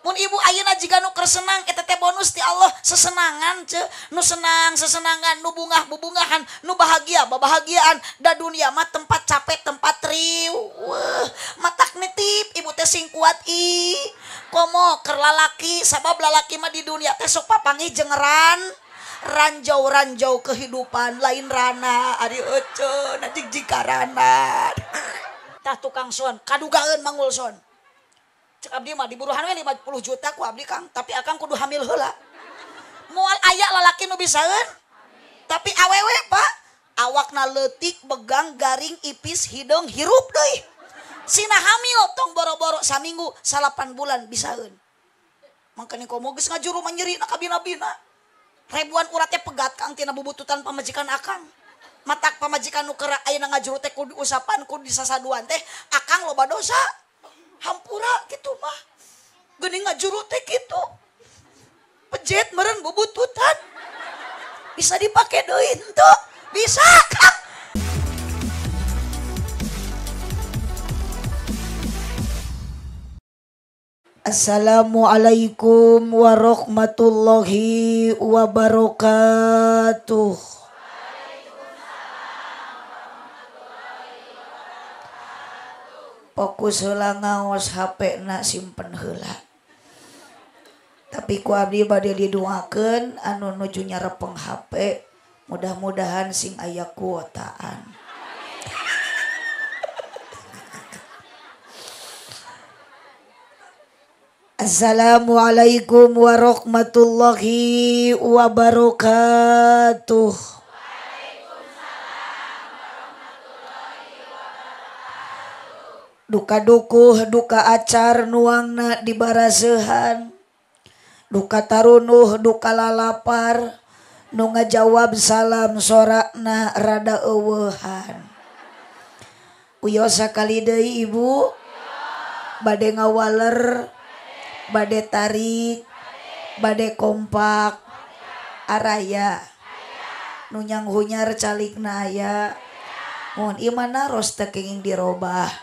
Mun ibu ayeuna jiga nu keur senang eta teh bonus ti Allah, sesenangan ce, nu senang sesenangan, nu bungah bubungahan, nu bahagia babahagiaan. Da dunia mah tempat capek, tempat riweuh. Matak nitip ibu teh sing kuat i. Komo keur lalaki, sabab lalaki mah di dunia teh sok papanggih jeung ranjau-ranjau kehidupan, lain rana ari euceun jig jikarana. Tah tukang son kadugaeun mangul son. Cek abdi mah diburuhan we 50 juta ku abdi Kang, tapi akang kudu hamil heula. Moal aya lalaki nu bisaeun. Tapi awewe Pak, awakna leutik, begang, garing, ipis, hideung, hirup deui. Sina hamil tong boro-boro saminggu 8 bulan bisaeun. Mangkane komo geus ngajuru mah nyeri na kabina-bina. Ribuan uratnya pegat Kang tina bubututan pamajikan akang. Matak pamajikan nu keur ayeuna ngajuru teh kudu usapan, kudu disasaduan teh akang loba dosa. Hampura gitu mah. Geuning ngajuru teh kitu. Pejet meureun bubututan. Bisa dipake deui henteu? Bisa Kang. Assalamualaikum warahmatullahi wabarakatuh. Fokus heula ngaos HP na simpen heula. Tapi ku abdi bade didoakeun anu nuju nyarepeng HP, mudah-mudahan sing aya kuotaan. Assalamualaikum warahmatullahi wabarakatuh. Duka dukuh, duka acar nuangna di barasehan. Duka tarunuh, duka lalapar. Nu ngajawab salam sorakna rada eueuhan. Uyo sakali deui ibu, bade ngawaler, bade tarik, bade kompak, araya. Nu nyanghunyar calikna aya. Mun ieu mah naros teu kenging dirobah.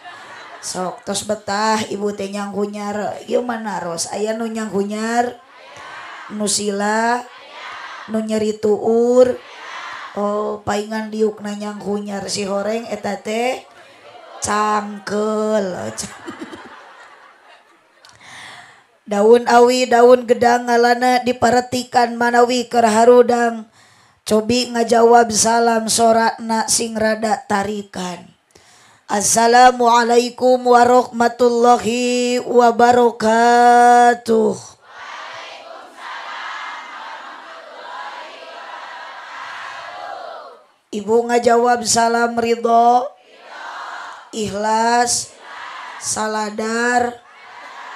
Sok tos betah ibu teh nyanghunyar, ieu mah naros aya nu nyanghunyar, nu sila, nu nyeri tuur. Oh, paingan diukna nyanghunyar si horeng eta teh cangkeul. Daun awi, daun gedang ngalana diparetikan manawi keur harudang. Cobi ngajawab salam sorakna sing rada tarikan. Assalamualaikum warahmatullahi wabarakatuh. Waalaikumsalam warahmatullahi wabarakatuh. Ibu ngajawab salam ridho, ikhlas, saladar,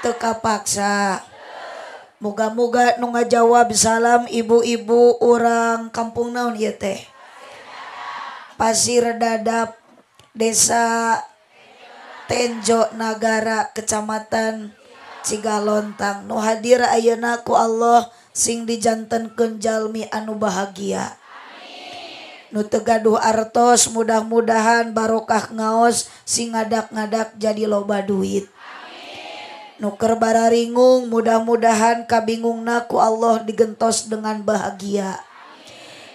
teu kapaksa. Muga-muga nu ngajawab salam ibu-ibu urang kampung naon ieu teh? Pasir Dadap, Desa Tenjo Nagara, Kecamatan Cigalontang. Nu hadir ayeuna ku Allah sing dijantenkeun jalmi anu bahagia. Nu teu gaduh artos mudah-mudahan barokah ngaos sing ngadak-ngadak jadi loba duit. Nu keur bararingung mudah-mudahan kabingungna ku Allah digentos dengan bahagia.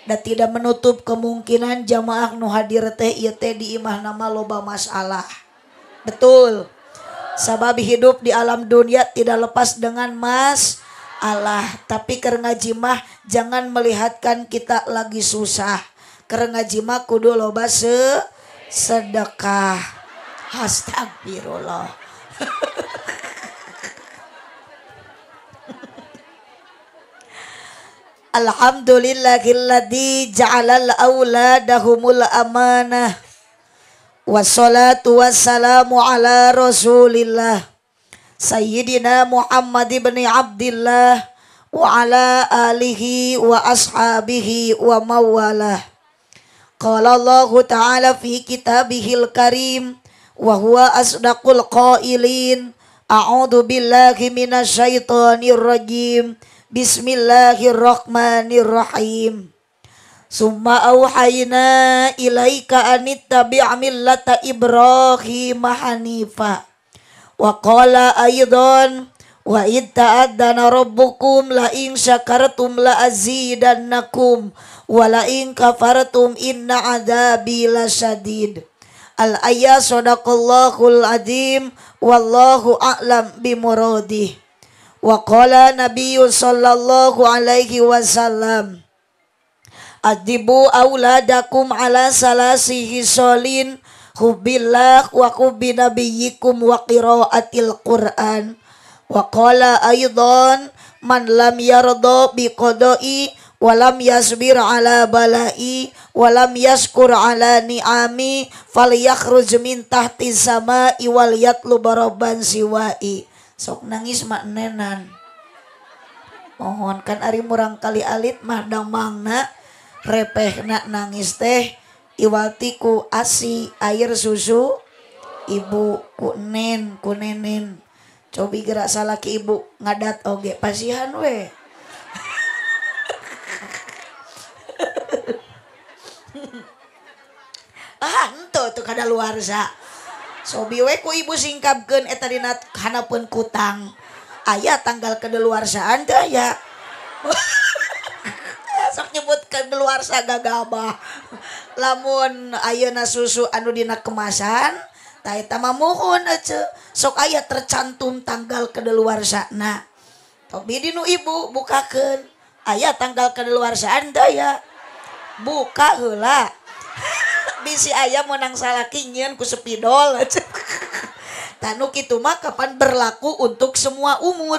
Dan tidak menutup kemungkinan jamaah nu hadir teh ieu teh di imah nama loba masalah. Betul. Sabab hidup di alam dunia tidak lepas dengan masalah. Tapi keur ngaji mah jangan melihatkan kita lagi susah. Keur ngaji mah kudu loba sedekah. Astagfirullah. Alhamdulillahilladzi ja'alal auladahumul amanah. Wassalatu wassalamu ala rasulillah Sayyidina Muhammad ibn Abdillah wa ala alihi wa ashabihi wa mawalah. Qala Allahu ta'ala fi kitabihil karim wa huwa asdaqul qailin. A'udzu billahi minasyaitonir rajim. Bismillahirrahmanirrahim. Summa auhayna ilaika anittabi' millata Ibrahim hanifa. Wa qala aidan Wa id ta'adzana rabbukum la in syakartum la azidannakum wa la in kafartum inna adzabi lasyadid. Al ayat sadaqallahul azim wallahu a'lam bimuradih. Wa qala nabiyyu sallallahu alaihi wasallam adibu auladakum ala salasihi solin hubbillah wa hubbi nabiyyikum wa qiraatil Qur'an. Wa qala aidan man lam yarda bi qada'i wa lam yasbir ala bala'i wa lam yashkur ala ni'ami falyakhruj min tahti sama'i wal yatlub rabban siwa'i. Sok nangis mak nenan. Mohon kan ari murang kali alit mah damangna repehna nangis teh iwati ku asi air susu ibu ku nen ku nenen. Cobi gerak salaki ibu ngadat oge pasihan we. Ah henteu tuh kadaluarsa. Sobi we ku ibu singkapkeun eta dina hanapeun kutang. Aya tanggal kedaluarsaan teh aya. Sok nyebut kedaluarsa gagabah. Lamun ayeuna susu anu dina kemasan tah eta mah muhun ece. Sok aya tercantum tanggal kedaluarsana. Tobi di nu ibu bukakeun. Aya tanggal kedaluarsaan teh aya. Buka heula. Bisi aya meunang salaki nyieun ku spidol. Tanu kitu mah kapan berlaku untuk semua umur.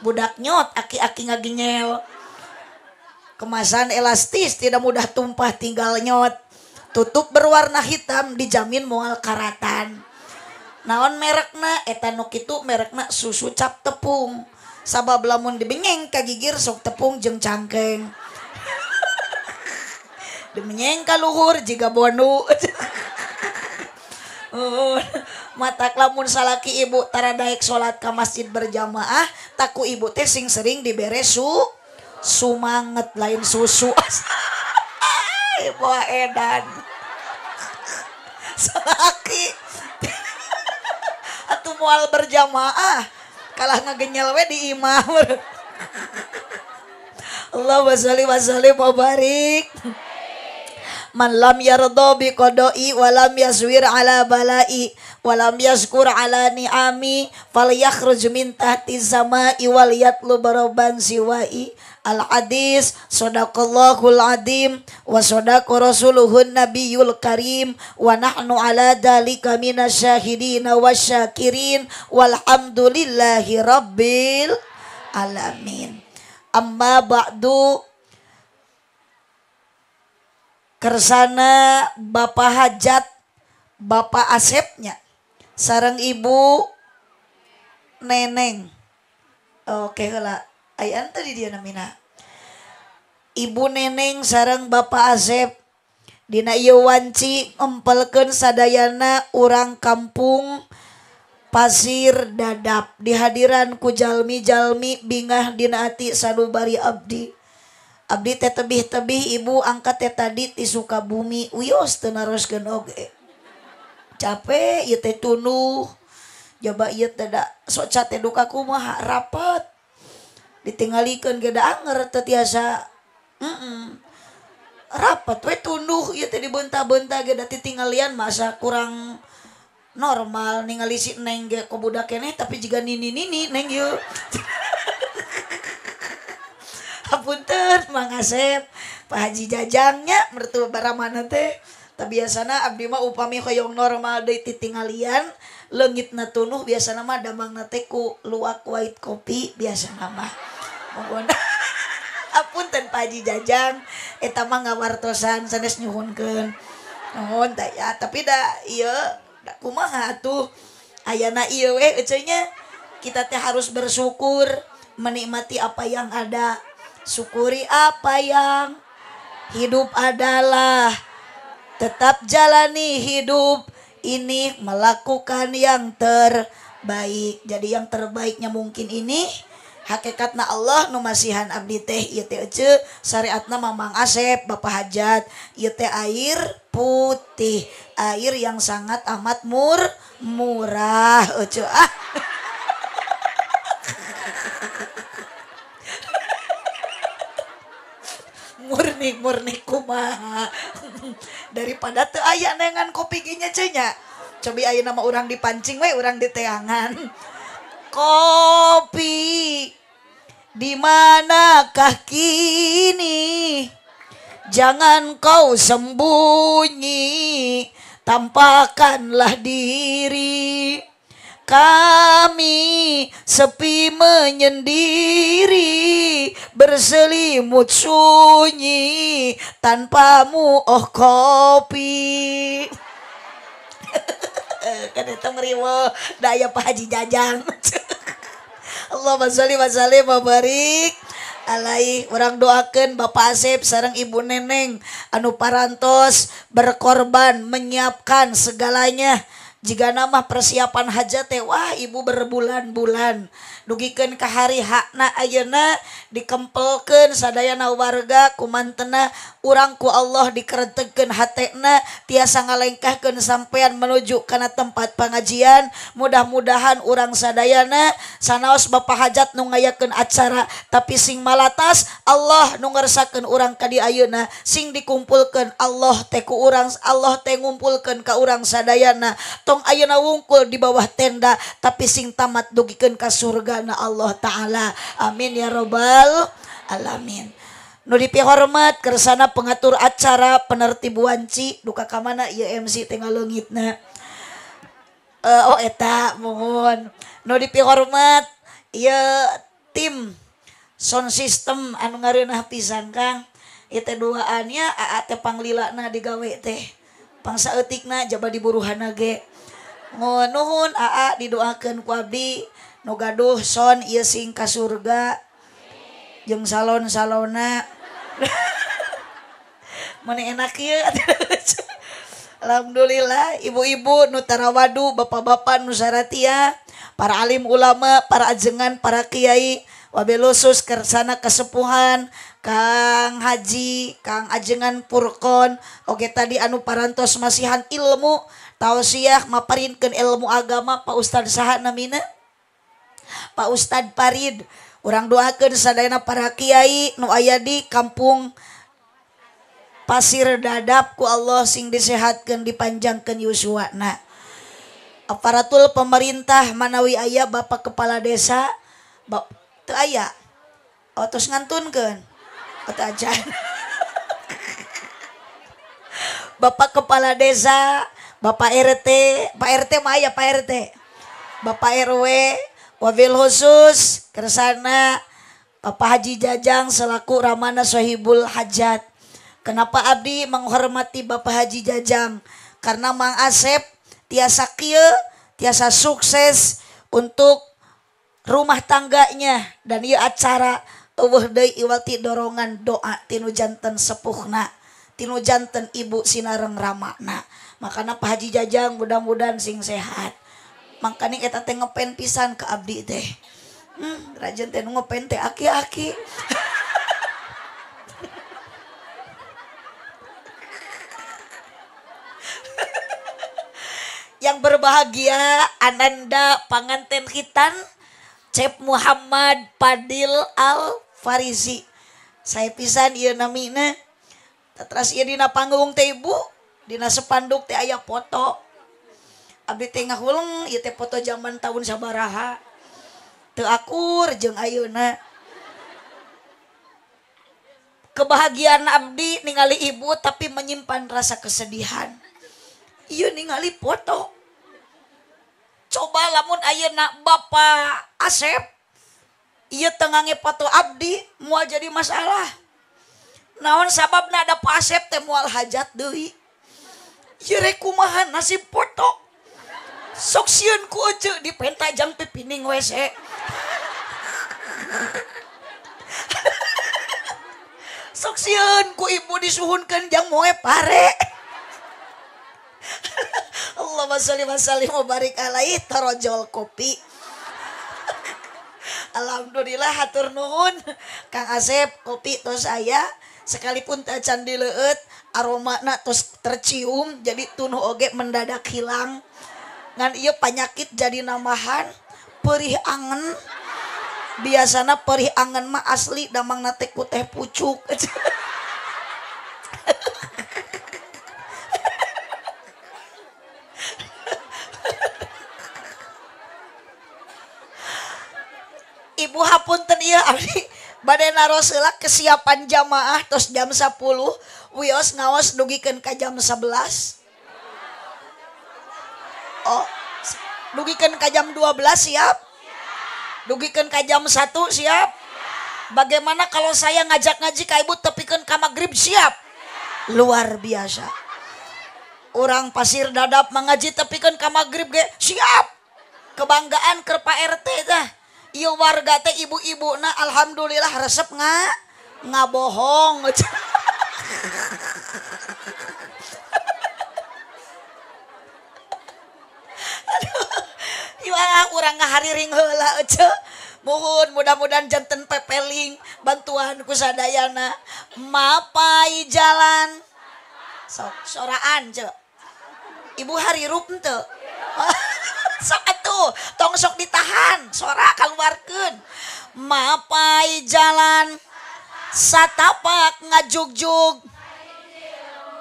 Budak nyot aki-aki ngaginyel. Kemasan elastis tidak mudah tumpah tinggal nyot. Tutup berwarna hitam dijamin moal karatan. Naon merekna eta nu kitu merekna susu cap tepung. Sabab lamun dibenyeng ka gigir sok tepung jeung cangkeng. Dimenyeng ka luhur jiga bonu. Matak lamun salaki ibu tara daek salat ka masjid berjamaah, taku ibu teh sing sering dibere sumanget lain susu. Ibu edan. Salaki atuh moal berjamaah kalah ngagenyel we di imah. Allahumma sholli wa sallim wa barik. Man lam yarda bi qada'i wa lam yaswir ala bala'i wa lam yashkur ala ni'ami falyakhruj min tahti sama'i wal yatlub rabban siwa'i. Al hadis sadaqallahul azim wa sadaqa rasuluhun nabiyul karim wa nahnu ala dalika minasyahidin wasyakirin walhamdulillahi rabbil alamin. Amma ba'du. Kersana Bapak Hajat, Bapak Asepnya, sareng Ibu Neneng. Oke heula, aya tadi dia namina. Ibu Neneng sareng Bapak Asep dina ieu wanci ngempelkeun sadayana urang kampung Pasir Dadap dihadiran ku jalmi-jalmi bingah dina ati sanubari abdi. Abdi teh tebih-tebih ibu angkat teh tadi ti Sukabumi wios teu naroskeun oge. Capek ieu teh tunduh. Jaba ieu teh da sok teh duka kumaha rapat. Ditinggalikeun ge da anger teu tiasa. Rapat we tunduh ieu teh dibeunta-beunta ge da titinggalian masa kurang normal ningali si neng ge kobudak keneh tapi jiga nini-nini neng ieu. Hapunten Mang Asep, Pak Haji Jajangnya mertua baramana teh. Tapi biasana abdi mah upami hoyong normal deui titinggalian leungitna tunuh biasana mah damangna teh ku luwak white kopi biasana mah. Monggo. Hapunten Pak Haji Jajang eta mah ngawartosan sanes nyuhunkeun. Nuhun tah ya, tapi da ieu da kumaha atuh ayana ieu we eceu nya kita teh harus bersyukur menikmati apa yang ada. Syukuri apa yang hidup adalah tetap jalani hidup ini melakukan yang terbaik. Jadi yang terbaiknya mungkin ini hakikatna Allah nu masihan abdi teh ieu teh eceu syariatna Mamang Asep Bapak Hajat ieu teh air putih, air yang sangat amat murah eceu ah. Murni murni kumaha. Daripada teu aya neangan kopi ge nya ceu nya. Cobi ayeuna mah urang dipancing we urang diteangan. Kopi di manakah kini? Jangan kau sembunyi, tampakkanlah diri. Kami sepi menyendiri, berselimut sunyi, tanpamu oh kopi. Kan itu ngeriwo daya Pak Haji Jajang. Allahumma sholli wa sallim wa barik alaihi. Urang doakeun Bapak Asep sareng Ibu Neneng anu parantos berkorban menyiapkan segalanya. Jika nama persiapan hajat teh wah ibu berbulan-bulan dugikeun ka hari hakna ayeuna dikempelkeun sadayana warga kumantena urang ku Allah dikerentegkeun hatena tiasa ngalengkahkeun sampean menuju kana tempat pengajian. Mudah-mudahan urang sadayana sanaos Bapak hajat nu ngayakeun acara tapi sing malatas Allah nu ngersakeun urang ka di ayeuna sing dikumpulkeun Allah teh ku urang, Allah teh ngumpulkeun ka urang sadayana. Tong ayeuna wungkul di bawah tenda tapi sing tamat dugikeun ka surga na Allah Ta'ala. Amin ya robbal alamin. Nu dipihormat kersana pengatur acara penertib wanci duka ka mana ieu MC teh ngaleungitna. Oh eta mohon. Nu dipihormat ieu tim sound system anu ngareunah pisan Kang. Ieu teh duaannya aa teh panglilana digawe teh. Pangsaeutikna jaba diburuhana ge. Nuhun aa didoakeun ku abdi nu gaduh son ieu sing ka surga jeung salon-salona. Meni enak ieu. Alhamdulillah ibu-ibu nu tarawadu, bapak-bapak nu saratia, para alim ulama, para ajengan, para kiai, wabil khusus kersana kesepuhan Kang Haji, Kang Ajengan Purkon, oge tadi anu parantos masihan ilmu tausiah maparinkeun ilmu agama Pak Ustad saha namina? Pak Ustad Parid. Urang doakeun sadayana para kiai nu aya di kampung Pasir Dadap ku Allah sing disehatkeun dipanjangkeun yuswana. Aparatul pemerintah manawi aya Bapak Kepala Desa, teu aya. Oh tos ngantunkeun. Oh teu acan. Bapak Kepala Desa, Bapak RT, Pak RT mah aya Pak RT. Bapak RW, wabil khusus kersana Bapak Haji Jajang selaku Ramana Sohibul Hajat. Kenapa abdi menghormati Bapak Haji Jajang? Karena Mang Asep tiasa kieu, tiasa sukses untuk rumah tangganya dan ieu acara eueuh deui iwati dorongan doa tinu janten sepuhna, tinu janten ibu sinareng ramana. Makana Pak Haji Jajang mudah-mudahan sing sehat. Mangkaning eta teh ngepen pisan ke abdi teh. Rajen teh nu ngepen teh aki-aki. Yang berbahagia Ananda panganten khitan Cep Muhammad Padil Al Farisi. Saya pisan ieu namina. Teras ieu dina panggung teh ibu, dina sepanduk teh aya foto. Abdi teh ngahuleng ieu teh foto zaman tahun sabaraha. Teu akur jeung ayeuna. Kebahagiaan abdi ningali ibu tapi menyimpan rasa kesedihan. Ieu ningali foto. Coba lamun ayeuna Bapak Asep ieu teu ngange foto abdi moal jadi masalah. Naon sababna ada Pak Asep teh moal hajat deui. Ieu rek kumaha nasib foto. Sok sieun ku ece dipenta jang pipining WC. Sok sieun ku ibu disuhunkeun jang moe pare. Allahumma sholli wa sallim wa barik alaihi tarojol kopi. Alhamdulillah hatur nuhun Kang Asep kopi tos aya sekalipun teu acan dileueut aromana tos tercium jadi tunuh oge mendadak hilang. Ngan ieu panyakit jadi nambahan perih angen. Biasana perih angen mah asli damangna teh ku teh pucuk. Ibu hapunten ieu abdi bade naros heula kesiapan jamaah tos jam 10 wios ngaos dugikeun ka jam 11. Oh, dugikeun ka jam 12 siap? Dugikeun ka jam 1 siap? Bagaimana kalau saya ngajak ngaji ka ibu tepikeun ka magrib siap? Luar biasa. Orang Pasir Dadap mengaji tepikeun ka magrib ge siap. Kebanggaan keur Pak RT tah. Ieu warga teh ibu-ibuna alhamdulillah resep ngabohong. Aduh, ieu urang ngahariring heula ece. Muhun mudah-mudahan janten pepeling bantuan ku sadayana. Mapai jalan sok soraan ce. Ibu harirup henteu. Sok atuh tong sok ditahan sora kaluarkeun. Mapai jalan satapak ngajugjug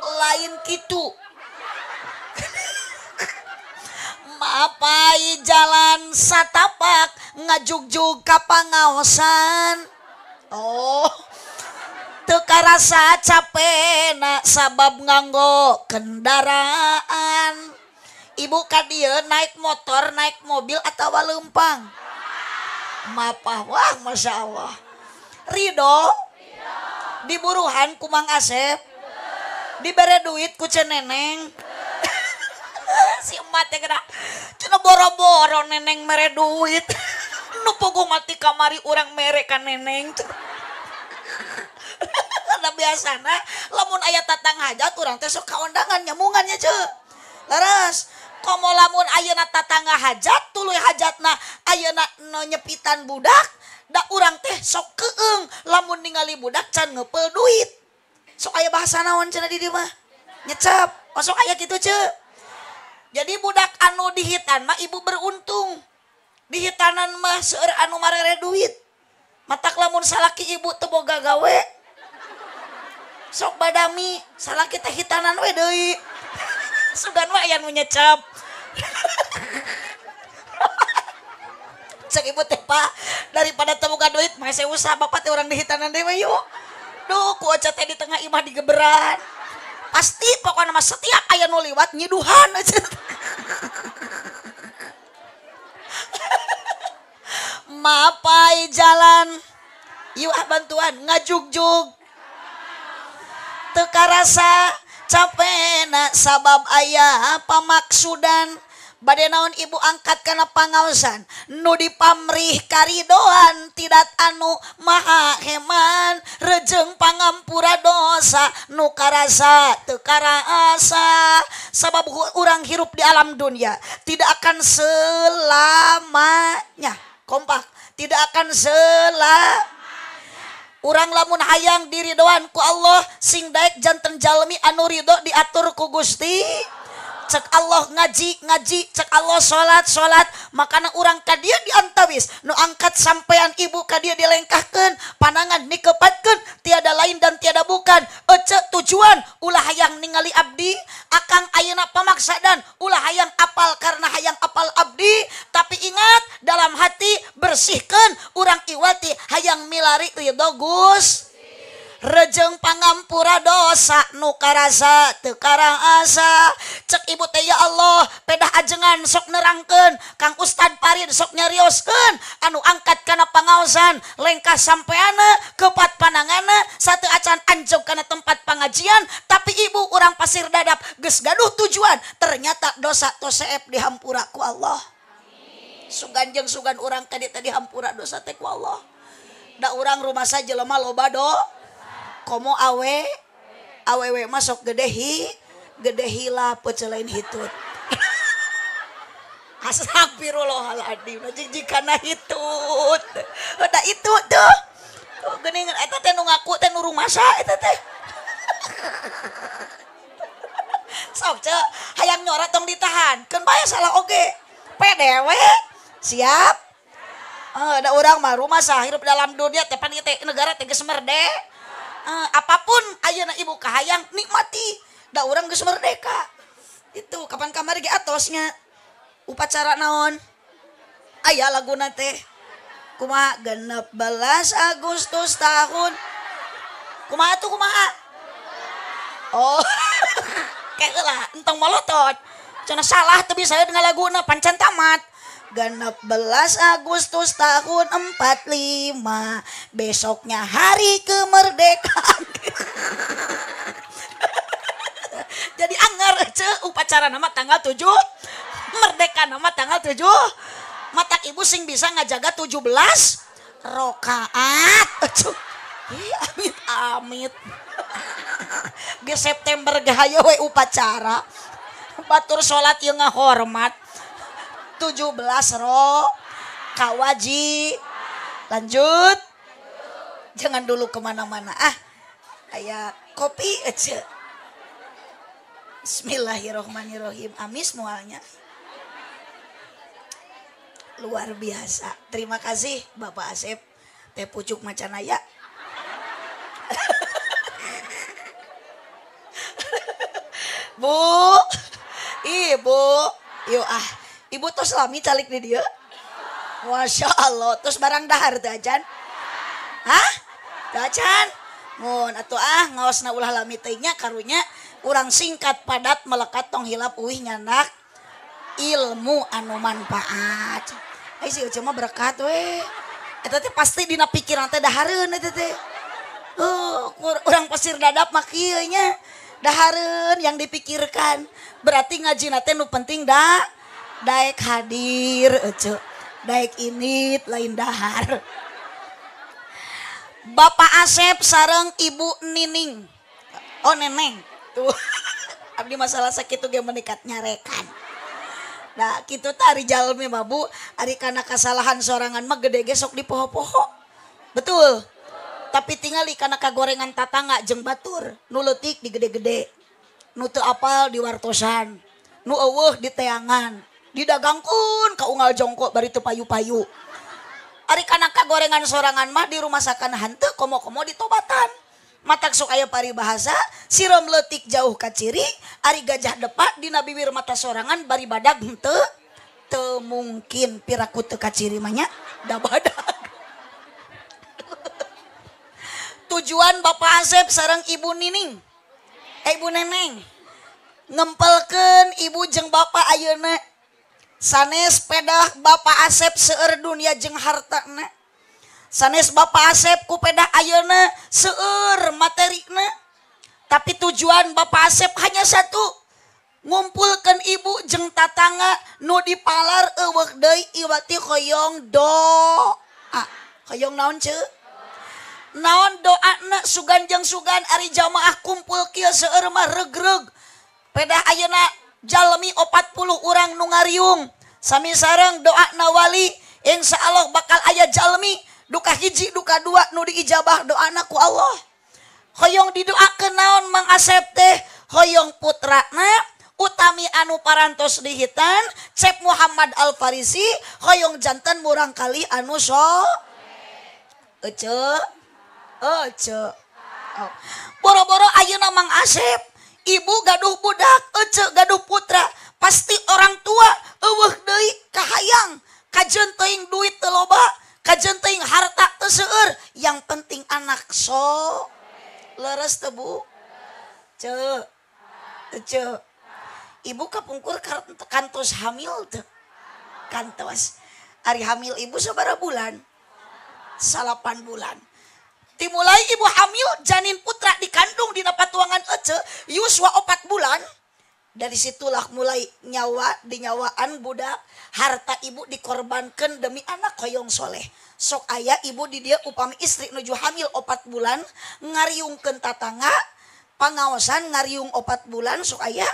lain kitu. Mapai jalan satapak ngajugjug ka pangaosan. Oh, teu karasa capena sabab nganggo kendaraan. Ibu ka dieu naik motor, naik mobil atawa leumpang? Mapah, wah Masya Allah. Ridho, diburuhan ku Mang Asep, dibere duit ku Ceneneng. Si emak teh geura cenah boro-boro neneng mere duit. Nu puguh mati kamari urang mere ka neneng. Karena biasana lamun aya tatang hajat urang teh sok kaondangan nyamungannya ce. Leres. Komo lamun ayeuna tatangga hajat tuluy hajatna ayeuna no nyepitan budak da urang teh sok keung lamun ningali budak can ngepeul duit. Sok aya bahasa naon cenah di dieu mah? Nyecep. Oh, sok aya kitu ce. Jadi budak anu dihitan mah ibu beruntung. Dihitanan mah seueur anu marere duit. Matak lamun salaki ibu teu boga gawe sok badami salaki teh hitanan we deui. Sugan mah aya nu nyecep. Cek ibu teh Pak, daripada teu boga duit mah saya usaha bapak teh urang dihitanan deui we yuk. Duh ku oca teh di tengah imah digeberan. Pasti pokoknya mah setiap aya nu liwat nyiduhan aja. Mapai jalan yuk bantuan ngajugjug teu karasa capena sabab aya pamaksudan. Bade naon ibu angkat kana pangaosan nu dipamrih karidoan tidak anu maha heman rejeng pangampura dosa nu karasa teu karasa. Sabab urang hirup di alam dunia tidak akan selamanya. Kompak, tidak akan selamanya. Urang lamun hayang diridoan ku Allah sing daek janten jalmi anu ridho diatur ku Gusti. Cek Allah ngaji ngaji, cek Allah salat salat, makana urang ka dieu diantawis nu angkat sampean ibu ka dieu dilengkahkeun, panangan dikepatkeun, tiada lain dan tiada bukan. Ece tujuan ulah hayang ningali abdi, akang ayeuna pamaksadan ulah hayang apal karena hayang apal abdi, tapi ingat dalam hati bersihkeun urang iwati hayang milari ridho Gusti. Rejeng pangampura dosa nu karasa teu karasa. Cek ibu teh ya Allah pedah ajengan sok nerangkeun, Kang Ustad Parin sok nyarioskeun anu angkat kana pangaosan lengkah sampeana kepat panangana satu acan anjog kana tempat pengajian, tapi ibu urang Pasir Dadap geus gaduh tujuan ternyata dosa toseep dihampura ku Allah. Sugan jeung sugan urang tadi teh dihampura dosa teh ku Allah. Da urang rumasa jelema loba do komo awe awewe masuk gede hi gede hila pecelain hitut. Astagfirullahaladzim jikana hitut udah itu tuh geuning eta teh nu ngaku teh nu rumasa eta teh. Sok ce hayang nyora tong ditahan keun bae salah oge pede we siap. Da urang mah rumasa hirup dalam dunia teh pan ieu teh negara teh geus merdeka. Apapun ayeuna ibu kahayang nikmati da urang geus merdeka. Itu kapan kamari ge atosnya upacara naon aya laguna teh Kumaha 16 Agustus tahun kumaha tuh kumaha? Oh. Kayak lah entong molotot. Cenah salah teu bisa ngalaguna pancan tamat. 16 Agustus tahun 45 besoknya hari kemerdekaan. Jadi anggar ce upacara nama tanggal 7 merdeka nama tanggal 7 matak ibu sing bisa ngajaga 17 rokaat. Ih, amit amit. Ge September ge hayo we upacara. Batur salat ieu ngahormat. 17 ro kawaji. Lanjut. Jangan dulu kemana-mana ah. Aya kopi ece. Bismillahirrohmanirrohim. Amis mualnya. Luar biasa. Terima kasih Bapak Asep. Teh pucuk macanaya. Bu, ibu, yuk ah. Ibu tos lami calik di dia. Masya Allah. Terus barang dahar teh acan. Hah? Teh acan. Mun atuh ah ngaosna ulah lami teh nya karunya urang singkat padat melekat tong hilap uih nyanak ilmu anu manfaat. Ai si Uce mah berkat we. Eta teh pasti dina pikiran teh dahareun eta teh. Oh, urang pasir dadap mah kieu nya. Dahareun yang dipikirkan. Berarti ngajina teh nu penting da daek hadir ece. Daek init lain dahar. Bapak Asep sareng Ibu Nining. Oh Neneng. Tuh. Abdi masalah sakitu ge menikat nyarekan. Nah kitu teh ari jalmi mah Bu, ari kana kasalahan sorangan mah gede ge sok dipoho-poho. Betul. Tapi tingali kana kagorengan tatangga jeung batur, nu leutik di gede-gede. Nu teu apal di wartosan, nu eueuh di teangan, didagangkeun ka unggal jongkok bari teu payu-payu. Ari kana kagorengan sorangan mah di rumah sakan henteu komo-komo ditobatan. Matak sok aya paribahasa, siram leutik jauh ka ciri, ari gajah depak dina bibir mata sorangan bari badag henteu teu mungkin piraku teu ka ciri mah nya da badag. Tujuan Bapak Asep sareng Ibu Nining, Ibu Neneng ngempelkeun ibu jeung bapak ayeuna sanes pedah Bapak Asep seueur dunia jeung hartana. Sanes Bapak Asep ku pedah ayeuna seueur materina. Tapi tujuan Bapak Asep hanya satu, ngumpulkeun ibu jeung tatangga nu dipalar eueuh deui iwati hoyong doa. Hoyong naon ceu? Naon doana sugan jeung sugan ari jamaah kumpul kieu seueur mah regreg. Pedah ayeuna jalmi 40 urang nu ngariung sami sareng doana wali insyaallah bakal aya jalmi duka hiji duka dua nu diijabah doana ku Allah. Hoyong didoakeun naon Mang Asep teh? Hoyong putrana utami anu parantos dihitan Cep Muhammad Al Farisi hoyong janten murang kali anu so ece ece. Oh. Boro-boro ayeuna Mang Asep ibu gaduh budak ece gaduh putra pasti orang tua eueuh deui kahayang kajeun teuing duit teu loba kajeun teuing harta teu seueur yang penting anak so leres teu Bu ce ece. Ibu kapungkur kantos hamil teu kantos ari hamil ibu sabaraha bulan? 8 bulan. Dimulai ibu hamil janin putra dikandung dina patuangan ece yuswa 4 bulan. Dari situlah mulai nyawa dinyawaan budak, harta ibu dikorbankan demi anak hoyong soleh. Sok aya ibu di dia upami istri nuju hamil 4 bulan ngariungkeun tatangga pangaosan ngariung 4 bulan sok aya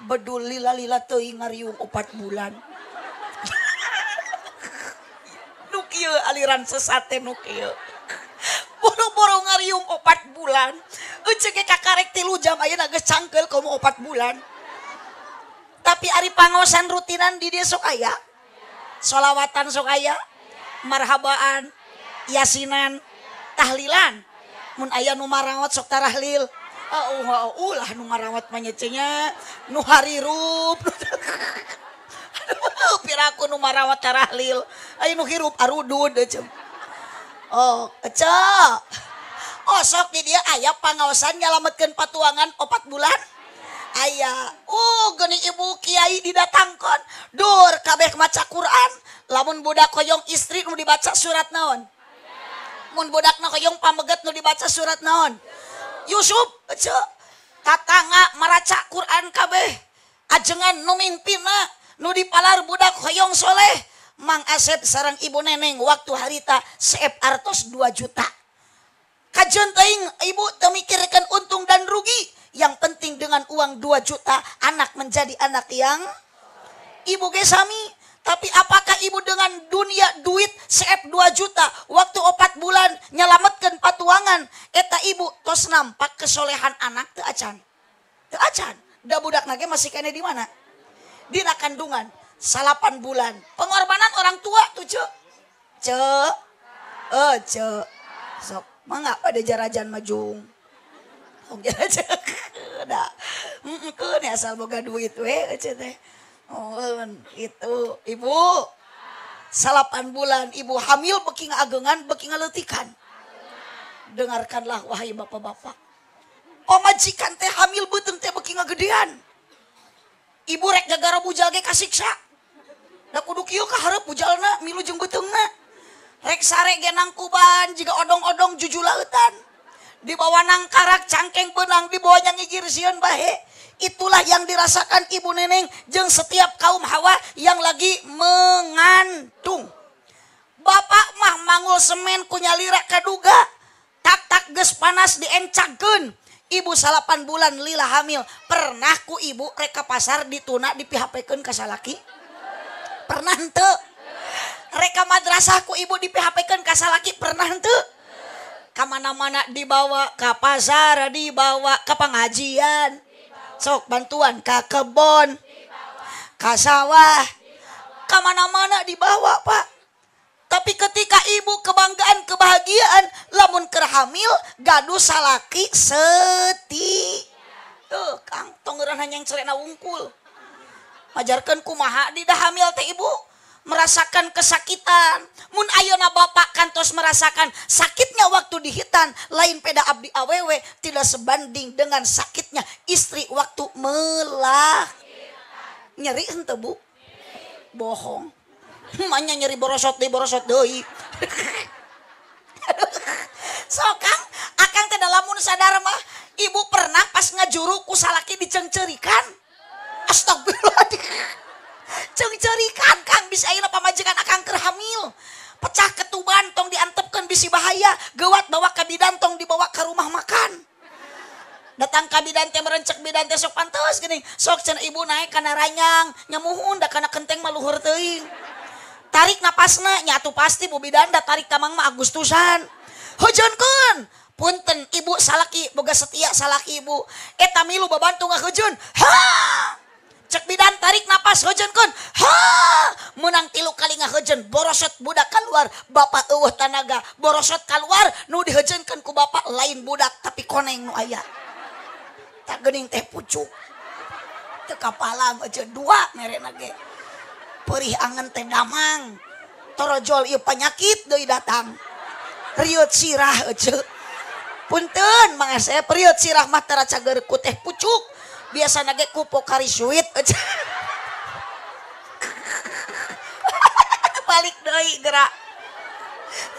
bedul lila-lila teuing ngariung 4 bulan. Nu kieu aliran sesat teh nu kieu. Boro-boro ngariung 4 bulan. Ece ge kakarek 3 jam ayeuna geus cangkeul komo 4 bulan. Tapi ari pangaosan rutinan di dieu sok aya. Solawatan sok aya, marhabaan, yasinan, tahlilan. Mun aya nu marawat sok tarahlil. Ulah nu marawat mah nya nu harirup. Piraku nu marawat tarahlil. Aya nu hirup arudud ece. Oh, ece. Oh sok di dia aya pangaosan nyalametkeun patuangan 4 bulan. Aya. Oh geuning ibu kiai didatangkeun. Dur kabeh maca Quran. Lamun budak hoyong istri nu dibaca surat naon? Mun budakna hoyong pameget nu dibaca surat naon? Yusuf ece. Tatangga maraca Quran kabeh. Ajengan nu mimpinna nu dipalar budak hoyong soleh. Mang Asep sareng ibu Neneng waktu harita seep artos 2 juta. Kajeun teuing ibu teu mikirkeun untung dan rugi. Yang penting dengan uang 2 juta anak menjadi anak yang ibu ge sami. Tapi apakah ibu dengan dunia duit seep 2 juta waktu 4 bulan nyelametkeun patuangan eta ibu tos nampak kesolehan anak teu acan. Teu acan. Da budakna ge masih kene di mana? Dina kandungan 8 bulan. Pengorbanan orang tua tuh ce. Ce. Ce. Sok mangga pada jarajan majung. Oh jarajan. Da. Keun asal boga duit we ece teh. Oh, itu ibu 8 bulan ibu hamil beki ngagengan beki ngaleutikan. Dengarkanlah wahai bapak-bapak. Pamajikan teh hamil beuteung teh beki ngagedean. Ibu rek gagara bujal ge kasiksa. Da kudu kieu ka hareup bujalna milu jeung beuteungna. Rek sare ge nangkuban jiga odong-odong jujulautan. Dibawa nangkarak cangkeng benang dibawa nyangigir sieun bahe. Itulah yang dirasakan ibu Neneng jeung setiap kaum Hawa yang lagi mengandung. Bapak mah mangul semen ku nyalira kaduga. Tak-tak geus panas diencagkeun. Ibu 8 bulan lila hamil. Pernah ku ibu rek ka pasar dituna di PHP-keun ka salaki? Pernah henteu? Rek ka madrasah ku ibu di PHP-keun ka salaki? Pernah henteu? Kamana-mana dibawa, ka pasar dibawa, ka pengajian. Sok bantuan ka kebon, ka sawah, kamana-mana dibawa pak. Tapi ketika ibu kebanggaan kebahagiaan, lamun keur hamil gaduh salaki seti. Tuh kang tong ngeureun yang celena wungkul. Majarkeun kumaha di dah hamil teh ibu merasakan kesakitan. Mun ayeuna bapak kantos merasakan sakitnya waktu dihitan, lain peda abdi awewe tidak sebanding dengan sakitnya istri waktu melah. Nyeri henteu bu? Bohong. Manya nyeri borosot deui. So kang, akang teh lamun sadar mah ibu pernah pas ngajuru ku salaki dicengcerikan. Astagfirullahaladzim. Cengcerikan kang bisa ayeuna pamajikan akang keur hamil. Pecah ketuban tong diantepkeun bisi bahaya, geuwat bawa ka bidan tong dibawa ka rumah makan. Datang ka bidan teh merencek bidan teh sok pantes geuning. Sok cenah ibu naik kana ranyang, nyamuhun da kana kenteng mah luhur teuing. Tarik napasna nyatu pasti bu bidan da tarik tamang mah Agustusan. Hujeunkeun. Punten ibu salaki boga setia salaki ibu. Eta milu babantu ngahujeun. Ha! Cek bidan tarik napas hujeunkeun. Ha! Menang 3 kali ngahujeun borosot budak keluar bapak eueuh tanaga borosot keluar nu dihujeunkeun ku bapak lain budak tapi koneng nu aya. Tak geuning teh pucuk. Teu kapalang aja 2 merena ge. Perih angen teh damang. Torojol ieu panyakit deui datang. Riut sirah ece. Punten Mang Asep riut sirah mah tara cager ku teh pucuk. Biasana ge ku Pocari Sweet ece. Balik deui gerak.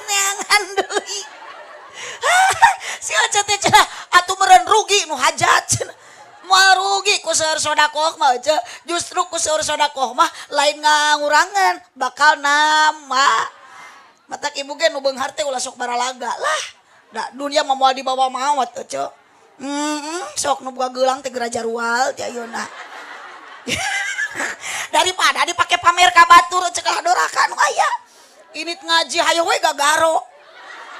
Neangan deui. Si ece teh cenah atuh meureun rugi nu hajat cenah. Moal rugi ku seueur sodakoh mah ece. Justru ku seueur sodakoh mah lain ngangurangan bakal nambah. Matak ibu ge nu beunghar teh ulah sok baralaga lah. Da dunia mah moal dibawa maot ece. Sok nu boga geulang teh geura jarual teh ayeuna. Daripada dipake pamer ka batur ece kalah doraka nu aya. Init ngaji hayo we gagaro.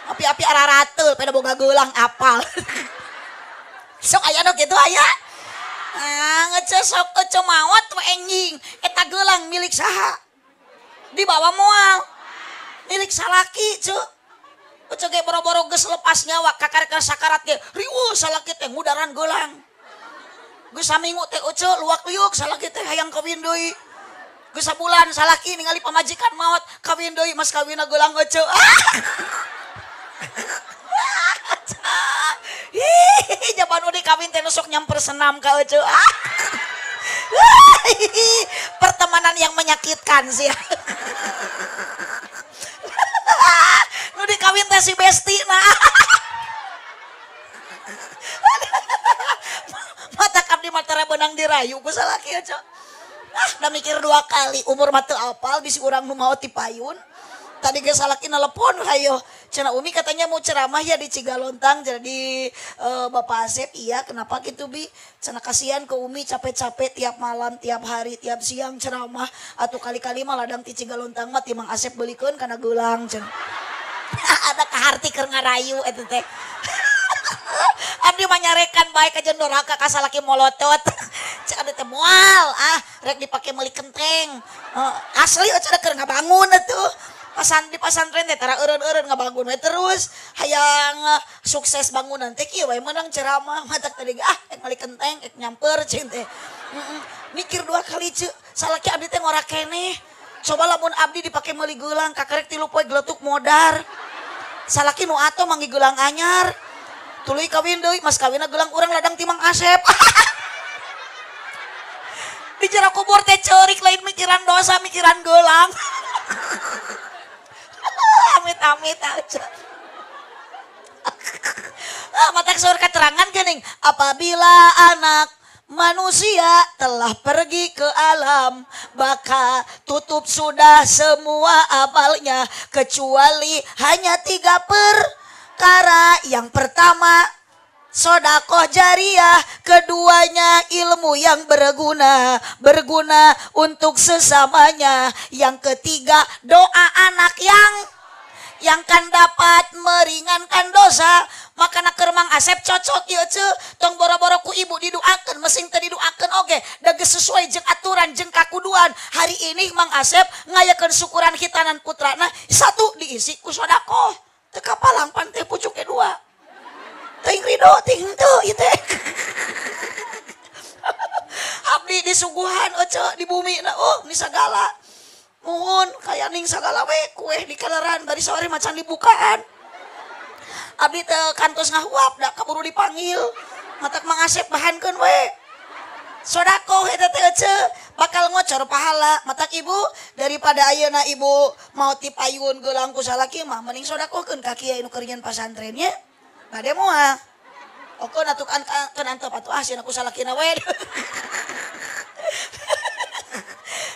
Api-api ararateul pada boga geulang apal. Sok aya nu kitu aya. Ah, ngece sok ece maot we enjing. Eta geulang milik saha? Dibawa moal. Milik salaki ce. Ece ge boro-boro geus lepas nyawa kakarek sakarat ge riweuh salaki teh ngudaran geulang. Geus saminggu teh ece luak-liuk salaki teh hayang kawin deui. Geus sabulan salaki ningali pamajikan maot kawin deui mas kawinna geulang ece. Ih, jaman nu dikawin teh sok nyamper senam ka ece. Pertemanan yang menyakitkan sih. Nu dikawin teh si besti nah. Mata abdi mah tara beunang dirayu ku salaki ece. Ah, udah mikir dua kali umur mah teu apal bisi urang nu maot ti payun. Tadi ge salaki nelepon hayo. Cenah Umi katanya mau ceramah ya di Cigalontang jadi Bapak Asep. Iya, kenapa gitu Bi? Cenah kasihan ke Umi capek-capek tiap malam, tiap hari, tiap siang ceramah atau kali-kali mah ladang ti Cigalontang mah ti Mang Asep beulikeun kana geulang cenah. Ada kaharti keur ngarayu eta teh. Abdi mah nyarekan bae ka jeung doraka ka salaki molotot. Cek abdi teh moal ah rek dipake meuli kenteng. Asli eueuh keur ngabangun atuh. Pasan di pasantren teh tara eureun-eureun ngabangun we terus hayang sukses bangunan teh kieu we meunang ceramah matak tadi ah rek meuli kenteng rek nyamper cing teh. Mikir dua kali ceuk salaki abdi teh ngora keneh. Coba lamun abdi dipake meuli geulang kakarek 3 poe geletuk modar. Salaki nu atoh manggi geulang anyar. Tuluy kawin deui mas kawinna geulang urang ladang ti Mang Asep. Di jero kubur teh ceurik lain mikiran dosa mikiran geulang. Amit-amit aja. Mata seur keterangan geuning apabila anak manusia telah pergi ke alam baka tutup sudah semua amalnya kecuali hanya 3 perkara. Yang pertama sodakoh jariah, keduanya ilmu yang berguna, berguna untuk sesamanya, yang ketiga doa anak yang kan dapat meringankan dosa. Maka keur Mang Asep cocok ieu ceu, tong boro-boro ku ibu didoakeun, mesing teu didoakeun oge, da geus sesuai jeung aturan jeung kakuduan. Hari ini Mang Asep ngayakeun syukuran khitanan putrana, satu diisi ku sodakoh. Teu kapalang pan teh pucuke dua. Teuing ridho teuing henteu ieu teh. Abdi disuguhan ece di bumi na oh ni sagala. Muhun kaya ning sagala we kue di kaleran bari sore macan dibukaan. Abdi teu kantos ngahuap da kaburu dipanggil. Matak Mang Asep bahankeun we. Sodakoh eta teh ece bakal ngocor pahala. Matak ibu daripada ayeuna ibu mau tipayun geulang ku salaki mah mending sodakohkeun ka kiai nu keur nyeun pasantren nya. Bade moal. Oke atuh kan antep atuh ah sieun ku salakina we.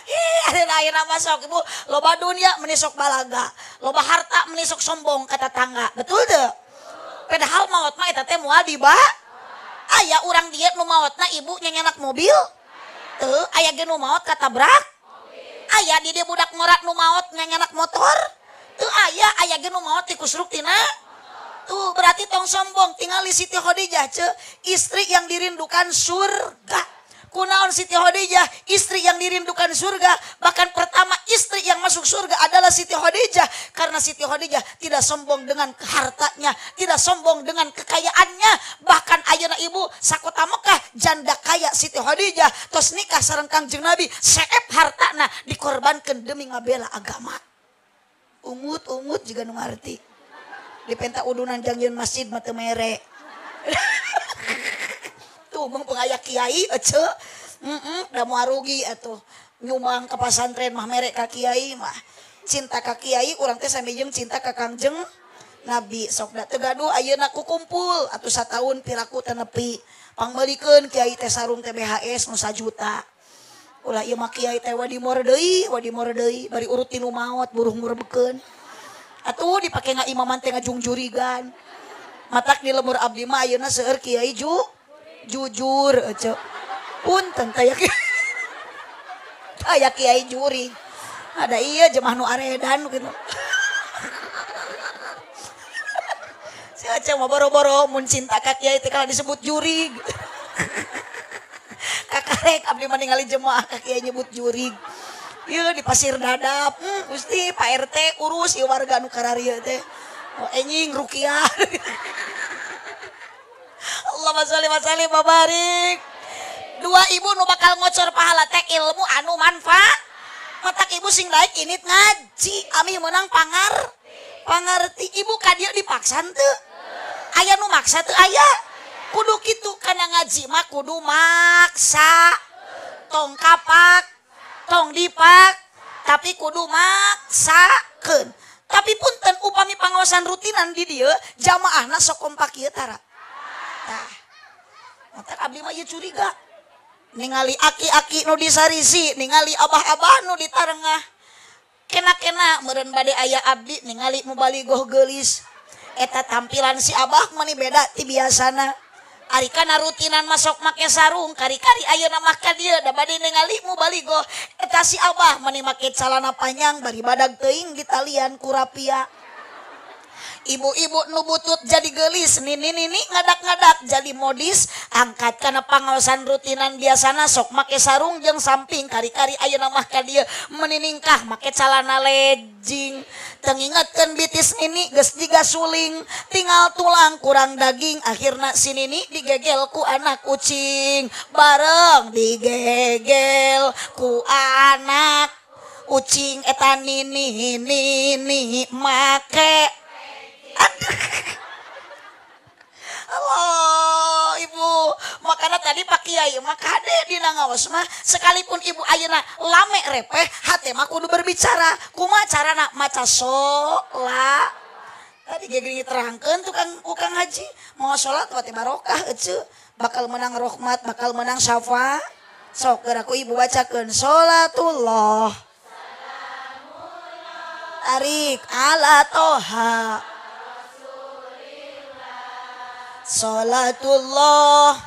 Ih, ayeuna mah sok ibu loba dunia meni sok balaga, loba harta meni sok sombong ka tetangga. Betul teu? Padahal maot mah eta teh moal diba. Aya urang dieu nu maotna ibu nyanyanak mobil? Teu, aya ge nu maot katabrak? Aya di dieu budak ngorak nu maot nyanyanak motor? Teu aya, aya ge nu maot tikusruk tina. Tuh berarti tong sombong, tingali Siti Khadijah ce, istri yang dirindukan surga. Kunaon Siti Khadijah, istri yang dirindukan surga, bahkan pertama istri yang masuk surga adalah Siti Khadijah. Karena Siti Khadijah tidak sombong dengan hartanya, tidak sombong dengan kekayaannya. Bahkan ayeuna ibu sakota Mekah janda kaya Siti Khadijah tos nikah sareng Kangjeng Nabi, seep hartana dikorbankan demi ngabela agama. Ungut-ungut juga nu ngarti. Dipenta udunan jangjeun masjid mah teu mere. Tuh mung pengaya kiai ece. Da moal rugi atuh. Nyumbang ka pasantren mah mere ka kiai mah. Cinta ka kiai urang teh sami jeung cinta ka Kangjeng Nabi. Sok da teu gaduh ayeuna ku kumpul atuh sataun piraku teu nepi. Pangmeulikeun kiai teh sarung teh BHS nu sajuta. Ulah ieu mah kiai teh wadimor deui bari urut ti nu maot buruh murebekeun. Atuh dipake ngaimaman teh ngajungjurigan. Matak di lemur abdi mah ayeuna seueur kiai jujur ece. Punten taya kiai jurig. Ada iya jemaah nu aredan gitu. Si ece mah boro-boro mun cinta ka kiai teh kalau disebut jurig. Kakarek abdi mah ningali jemaah ka kiai nyebut jurig. Ieu di pasir dadap, Gusti Pak RT urus ieu warga nu kararieu teh. Oh enjing rukiah. Allahumma sholli wa sallim wa barik. Dua ibu nu bakal ngocor pahala teh ilmu anu manfaat. Matak ibu sing daek init ngaji ami menang pangarti ibu ka dieu dipaksa teu? Aya nu maksa teu aya? Kudu kitu kana ngaji mah kudu maksa. Tong kapak, tong dipak, tapi kudu maksakeun. Tapi punten upami pangaosan rutinan di dieu jamaahna sok kompak ieu tara. Tah. Matak abdi mah ieu curiga. Ningali aki-aki nu disarisi, ningali abah-abah nu ditarengah. Kena-kena meureun bade aya abdi ningali mubaligoh geulis. Eta tampilan si abah mani beda ti biasana. Ari kana rutinan masuk make sarung, kari-kari ayeuna mah ka dieu da bade ningali mubaligoh. Eta si abah mani make calana panjang bari badag teuing ditalian ku rapia. Ibu-ibu nu butut jadi gelis, nini-nini ngadak-ngadak jadi modis, angkat kana pangaosan rutinan biasana sok make sarung jeung samping, kari-kari ayeuna mah ka dieu meniningkah make calana lejing. Teu ngingetkeun bitis nini geus jiga suling, tinggal tulang kurang daging, akhirna si nini digegel ku anak kucing, bareng digegel ku anak kucing eta nini nini make. Aduh. Allah ibu, makanya tadi Pak Kiai mah kade dina ngaos mah sekalipun ibu ayeuna lame repeh hate mah kudu berbicara. Kumaha carana maca sholat. Tadi ge geuning terangkeun tukang haji mau sholat teh barokah eceu, bakal menang rahmat, bakal menang syafaat. Sok geura ku ibu bacakeun sholatullah. Tarik ala toha. Salatullah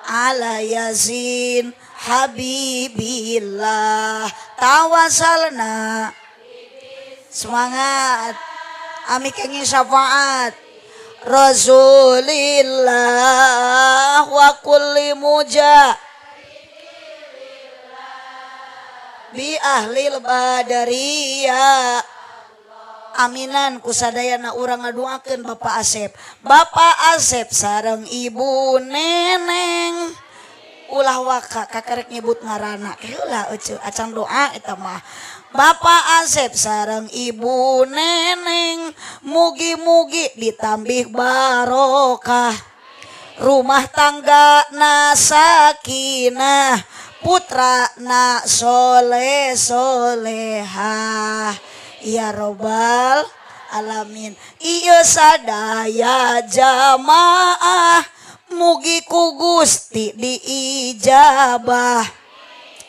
ala Yasin Habibillah tawasalna. Semangat ami kenging syafaat Rasulillah wa kulli muja bi ahlil badariyah. Aminan kusadayana urang ngaduakeun Bapak Asep. Bapak Asep sareng Ibu Neneng. Ulah waka kakarek nyebut ngaranna. Heula euceu acan doa eta mah. Bapak Asep sareng Ibu Neneng mugi-mugi ditambih barokah. Rumah tangga na sakinah, putra na soleh solehah. Ya robbal alamin. Ieu sadaya jamaah mugi ku Gusti diijabah.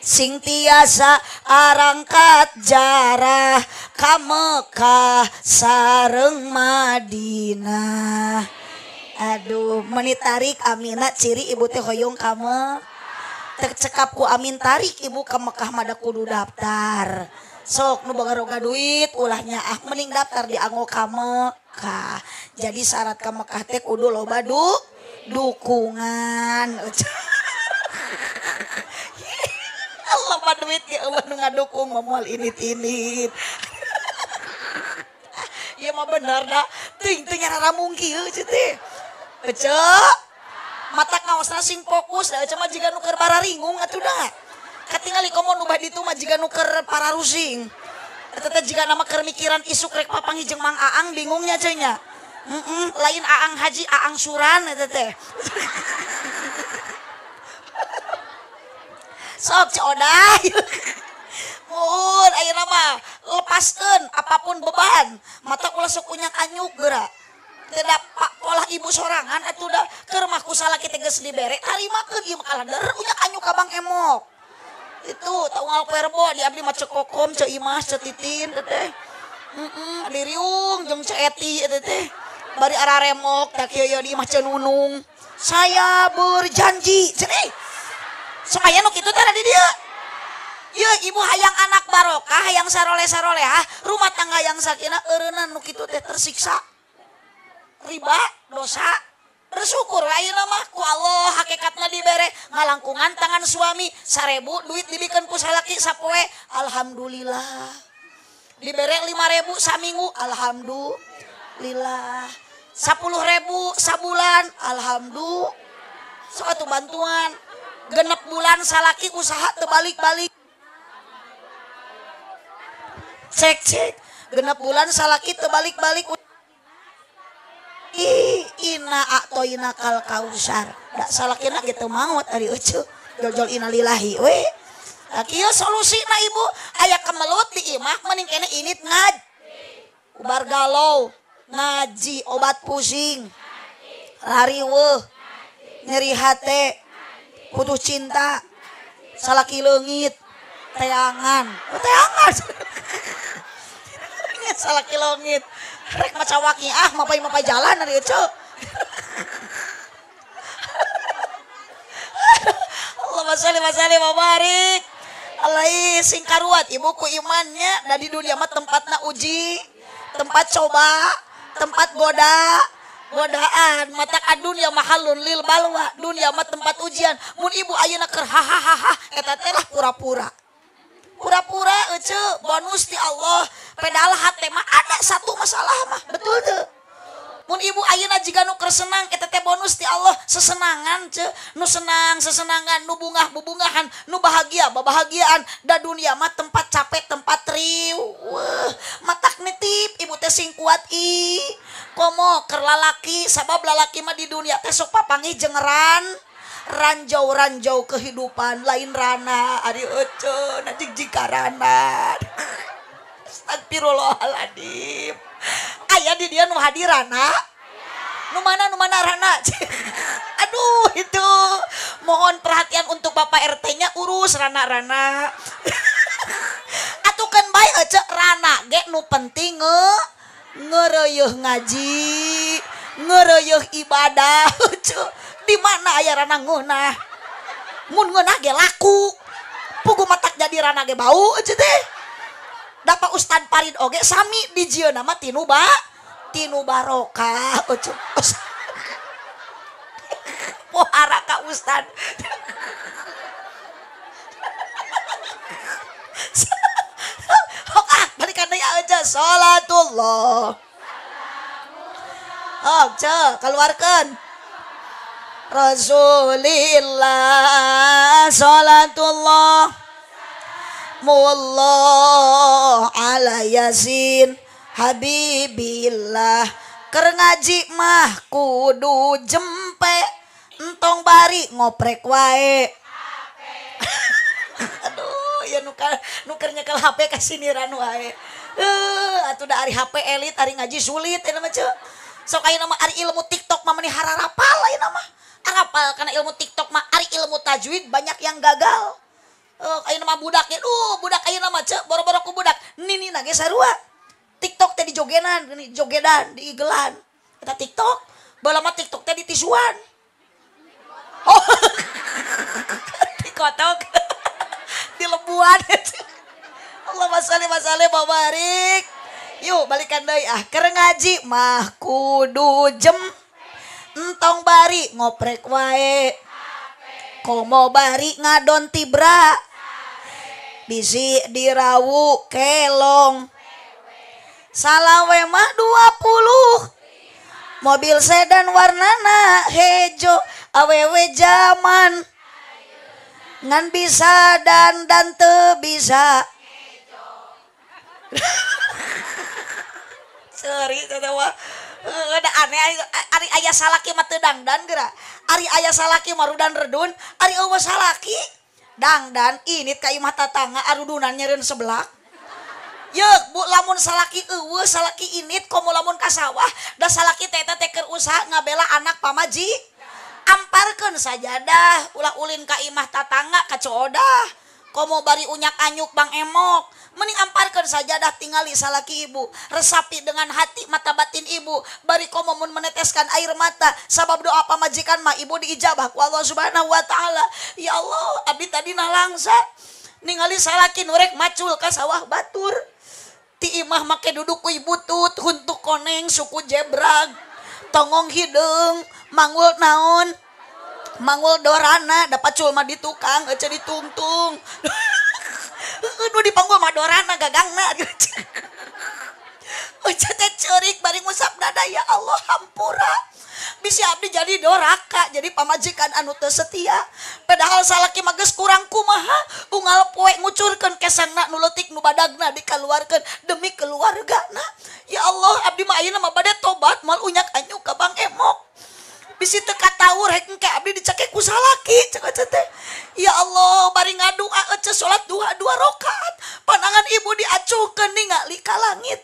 Sing tiasa arangkat jarah ka Mekah sareng Madinah. Aduh, meni tarik amina ciri ibu teh hoyong ka Mekah. Tercekap ku amin tarik ibu ka Mekah mah da kudu daftar. Sok nu boga-boga duit ulahnya ah mending daftar di anggo ka Mekah. Jadi syarat ka Mekah teh kudu loba dukungan. Loba duit ge eueuh nu ngadukung moal init-init. Ieu mah bener da teuing teu nyarara mungki heuh teh. Ece mata ngaosna sing fokus da ece mah jiga nu keur bararingung atuh da. Katingali komo nu badi itu mah jiga nu keur pararusing. Eta teh jiga nama keur mikiran isuk rek papanggih jeung Mang Aang bingungnya ceu nya. Lain Aang haji, Aang suran eta teh. Sok Ceu Odah. Muhun ayeuna mah lepaskeun apapun beban. Mata ulah sok unyak anyuk geura. Tidak pak pola ibu sorangan atuh da keur mah ku salaki teh geus dibere tarimakeun ieu mah kalader unyak anyuk ka Bang Emok. Itu tahu ngal perbo di abdi mah Ceu Kokom, Ceu Imas, Ceu Titin teh. Diriung jeung Ceu Eti teh. Bari araremok da kieu ye di imah Ceu Nunung. Saya berjanji cenah. Sok aya nu kitu teh di dieu. Ieu ibu hayang anak barokah, hayang saroleh-sarolehah, rumah tangga yang sakinah eureunna nu kitu teh tersiksa. Riba, dosa. Bersyukur ayeuna mah ku Allah hakikatna dibere ngalangkungan tangan suami 1000 duit dibikeun ku salaki sapoe alhamdulillah. Dibere 5000 saminggu alhamdulillah. 10.000 sabulan alhamdulillah. Sok atuh bantuan. Genep bulan salaki usaha teu balik-balik. Cek cek. Genep bulan salaki teu balik-balik. Ina atoina kal kausar. Da salakina ge teu maot ari euceu. Jol-jol innalillahi we. Kieu solusina ibu aya kemelut di imah mending kene init ngaj. Ubar galau, ngaji obat pusing. Lariweuh, nyeri hate, putus cinta, salaki leungit, teangan. Oh, teangan. Salaki leungit. Rek maca waki ah mapai-mapai jalan ari euceu. Allahumma sholli wa sallim wa barik. Alai sing karuat ibu ku imannya da di dunia mah tempatna uji, tempat coba, tempat goda, godaan. Matak dunia mahalun lil balwa, dunia mah tempat ujian. Mun ibu ayeuna keur hahaha eta teh lah pura-pura. Pura-pura euceu bonus ti Allah. Pedal hate mah ada satu masalah mah, betul teu? Mun ibu ayeuna jiga nu keur senang eta teh bonus ti Allah, sesenangan ceu, nu senang sesenangan, nu bungah bubungahan, nu bahagia babahagiaan. Da dunia mah tempat capek, tempat riweuh. Matak nitip ibu teh sing kuat i. Komo keur lalaki, sabab lalaki mah di dunia teh sok papanggih jeung ranjau-ranjau kehidupan, lain rana ari euceu na jig-jig rana. Astagfirullahaladzim. Aya di dia nu hadir rana. Nu mana rana. Aduh itu. Mohon perhatian untuk Bapak RT-nya urus rana-rana. Atukeun bae ece rana ge nu penting ngereuyeih ngaji, ngereuyeih ibadah. Di mana aya rana ngeunah? Mun ngeunah ge laku. Pugu matak jadi rana ge bau ece teh. Dapat Ustad Farid oge sami dijieun nama tinu ba tinu barokah euceu. Pohara ka Ustad. Hok ah balikan deui aja salatullah. Hok ceu keluarkeun. Rasulillah salatullah mullah ala yasin habibillah. Keur ngaji mah kudu jempe, entong bari ngoprek wae. Aduh ya nuker nyekel HP kasiniran wae. Atuh da ari HP elit ari ngaji sulit eta mah ceu. Sok ayeuna mah ari ilmu TikTok mah meuni hararapal ayeuna mah. Arapal kana ilmu TikTok mah ari ilmu tajwid banyak yang gagal. Ayeuna mah budak ge, budak ayeuna mah ceu boro-boro ku budak ninina ge sarua. TikTok teh dijogenan, geuning jogedan, diigelan. Eta TikTok, baheula mah TikTok teh ditisuan. Oh. Dikotok. Dilebuan. Allahumma sholli wa sallim wa barik. Yuk balikan deui ah keur ngaji mah kudu jem entong bari ngoprek wae. Komo bari ngadon tibra. Bisi dirawu kelong. Salawe mah 20. Mobil sedan warnana hejo awewe jaman. Ngan bisa dan teu bisa. Seuri teh mah. Ada aneh ari aya salaki mah teu dangdan geura. Ari aya salaki mah rudan redun, ari eueuh salaki dangdan init ka imah tatangga arudunan nyeureun seblak. Yeuk bu lamun salaki eueuh salaki init komo lamun ka sawah da salaki teh eta teh keur usaha ngabela anak pamaji. Amparkeun sajadah ulah ulin ka imah tatangga ka coodah. Komo bari unyak anyuk bang emok. Mending amparkeun sajadah tingali salaki ibu, resapi dengan hati mata batin ibu, bari komo mun meneteskan air mata sabab doa pamajikan mah ibu diijabah ku Allah Subhanahu wa taala. Ya Allah, abdi tadi nalangsa ningali salaki nu rek macul ka sawah batur. Ti imah make duduk ku ibu tut, huntu koneng suku jebrag, tongong hideung, manggul naon? Manggul dorana, dapat cul mah di tukang, ece ditungtung. Nu dipanggul mah dorana gagangna. Ece teh ceurik bari ngusap dada, ya Allah hampura. Bisi abdi jadi doraka, jadi pamajikan anu teu setia. Padahal salaki mah geus kurang kumaha, unggal poe ngucurkeun kesangna nu leutik nu badagna dikaluarkeun demi keluargana. Ya Allah, abdi mah ayeuna mah bade tobat moal unyak anyuk ka Bang Emok. Bisi teu kataur rek engke abdi dicekek ku salaki cek ece teh. Ya Allah, bari ngadua ece salat duha 2 rakaat. Panangan ibu diacuhkeun ningali ka langit.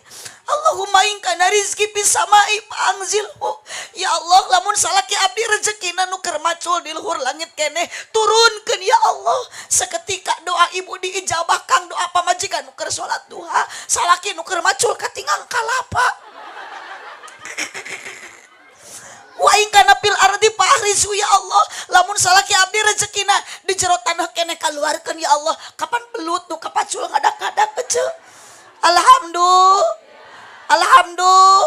Allahumma in kana rizki fis samai fa'anzilhu. Ya Allah, lamun salaki abdi rezekina nu keur macul di luhur langit keneh, turunkeun ya Allah. Seketika doa ibu diijabah kang doa pamajikan nu keur salat duha, salaki nu keur macul katingang kalapa. Wa in kana fil ardi fa'ahrizu ya Allah, lamun salaki abdi rezekina di jero tanah keneh kaluarkeun ya Allah. Kapan belut nu kapacul ngadak-ngadak ece. Alhamdulillah. Alhamdulillah.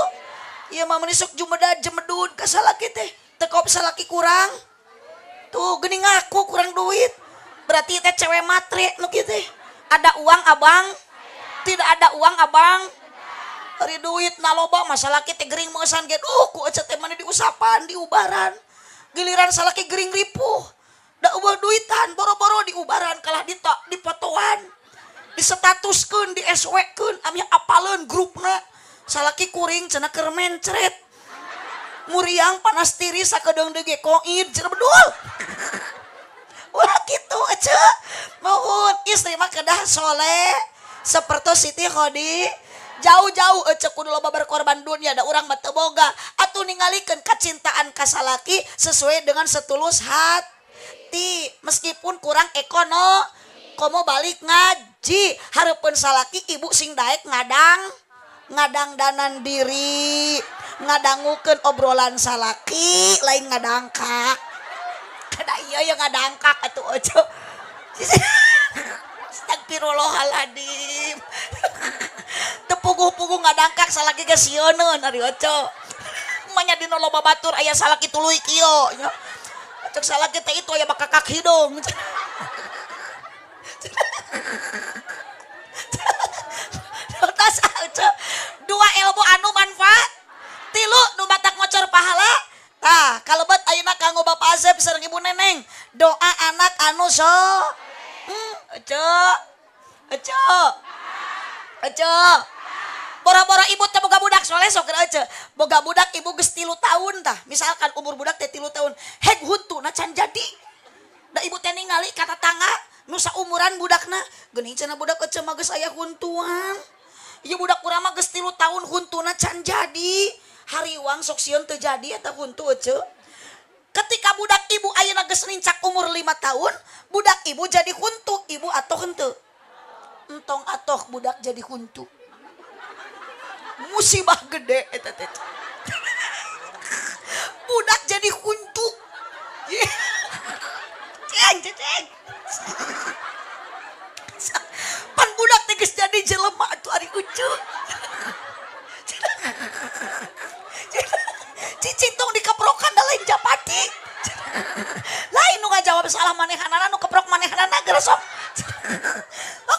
Ieu mah meuni sok jumedad jemedud ka salaki teh. Teu kop salaki kurang. Tuh geuning ngaku kurang duit. Berarti teh cewek matre nu kieu teh. Ada uang abang? Tidak ada uang abang. Ari duit na loba mah salaki teh gering meusan ge. Duh ku ece teh mani diusapan, diubaran. Giliran salaki gering ripuh. Da eueuh duitan, boro-boro diubaran kalah dipotoan. Disetatuskeun, di SW-keun, amih apaleun grupna. Salaki kuring cenah keur mencret. Muriang panas tiris sakedeung deui ge koid cenah bedul. Ulah kitu ece. Nuhun istri mah kedah soleh seperti Siti Khadijah. Jauh-jauh ece kudu loba berkorban dunia da urang mah teu boga. Atuh ningalikeun kacintaan ka salaki sesuai dengan setulus hati meskipun kurang ekono. Komo balik ngaji hareupeun salaki ibu sing daek ngadangdanan diri, ngadangukeun obrolan salaki lain ngadangkak. Kada ieu ya ngadangkak atuh ojo. Astagfirullahaladzim. Teu puguh-puguh ngadangkak salaki ge sieuneun ari ojo. Manya dina loba batur aya salaki tuluy kieu nya. Cek salaki teh itu aya bakakak hidung. Dua ilmu anu manfaat, tilu nu batak ngocor pahala. Tah kalebet ayeuna kanggo Bapak Azeb sareng Ibu Neneng, doa anak anu so. Ece. Ece. Ece. Boro-boro ibu teh boga budak soleh sok keur ece. Boga budak ibu geus 3 tahun tah. Misalkan umur budak teh 3 tahun, heg huntuna can jadi. Da ibu teh ningali ka tatangga nu saumuran budakna, geuning cenah budak ece mah geus aya huntuan. Ieu budak urang mah geus 3 tahun huntuna can jadi. Hariwang sok sieun teu jadi eta huntu ece. Ketika budak ibu ayeuna geus nincak umur 5 tahun, budak ibu jadi huntu, ibu atoh henteu. Entong atoh budak jadi huntu. Musibah gede eta teh. Budak jadi huntu. Ceng ceng. Pan budak teh geus jadi jelema atuh ari ucu. Cicing tong dikeprokan da lain japati. Lain nu ngajawab salah manehanana nu keprok manehanana geus sok.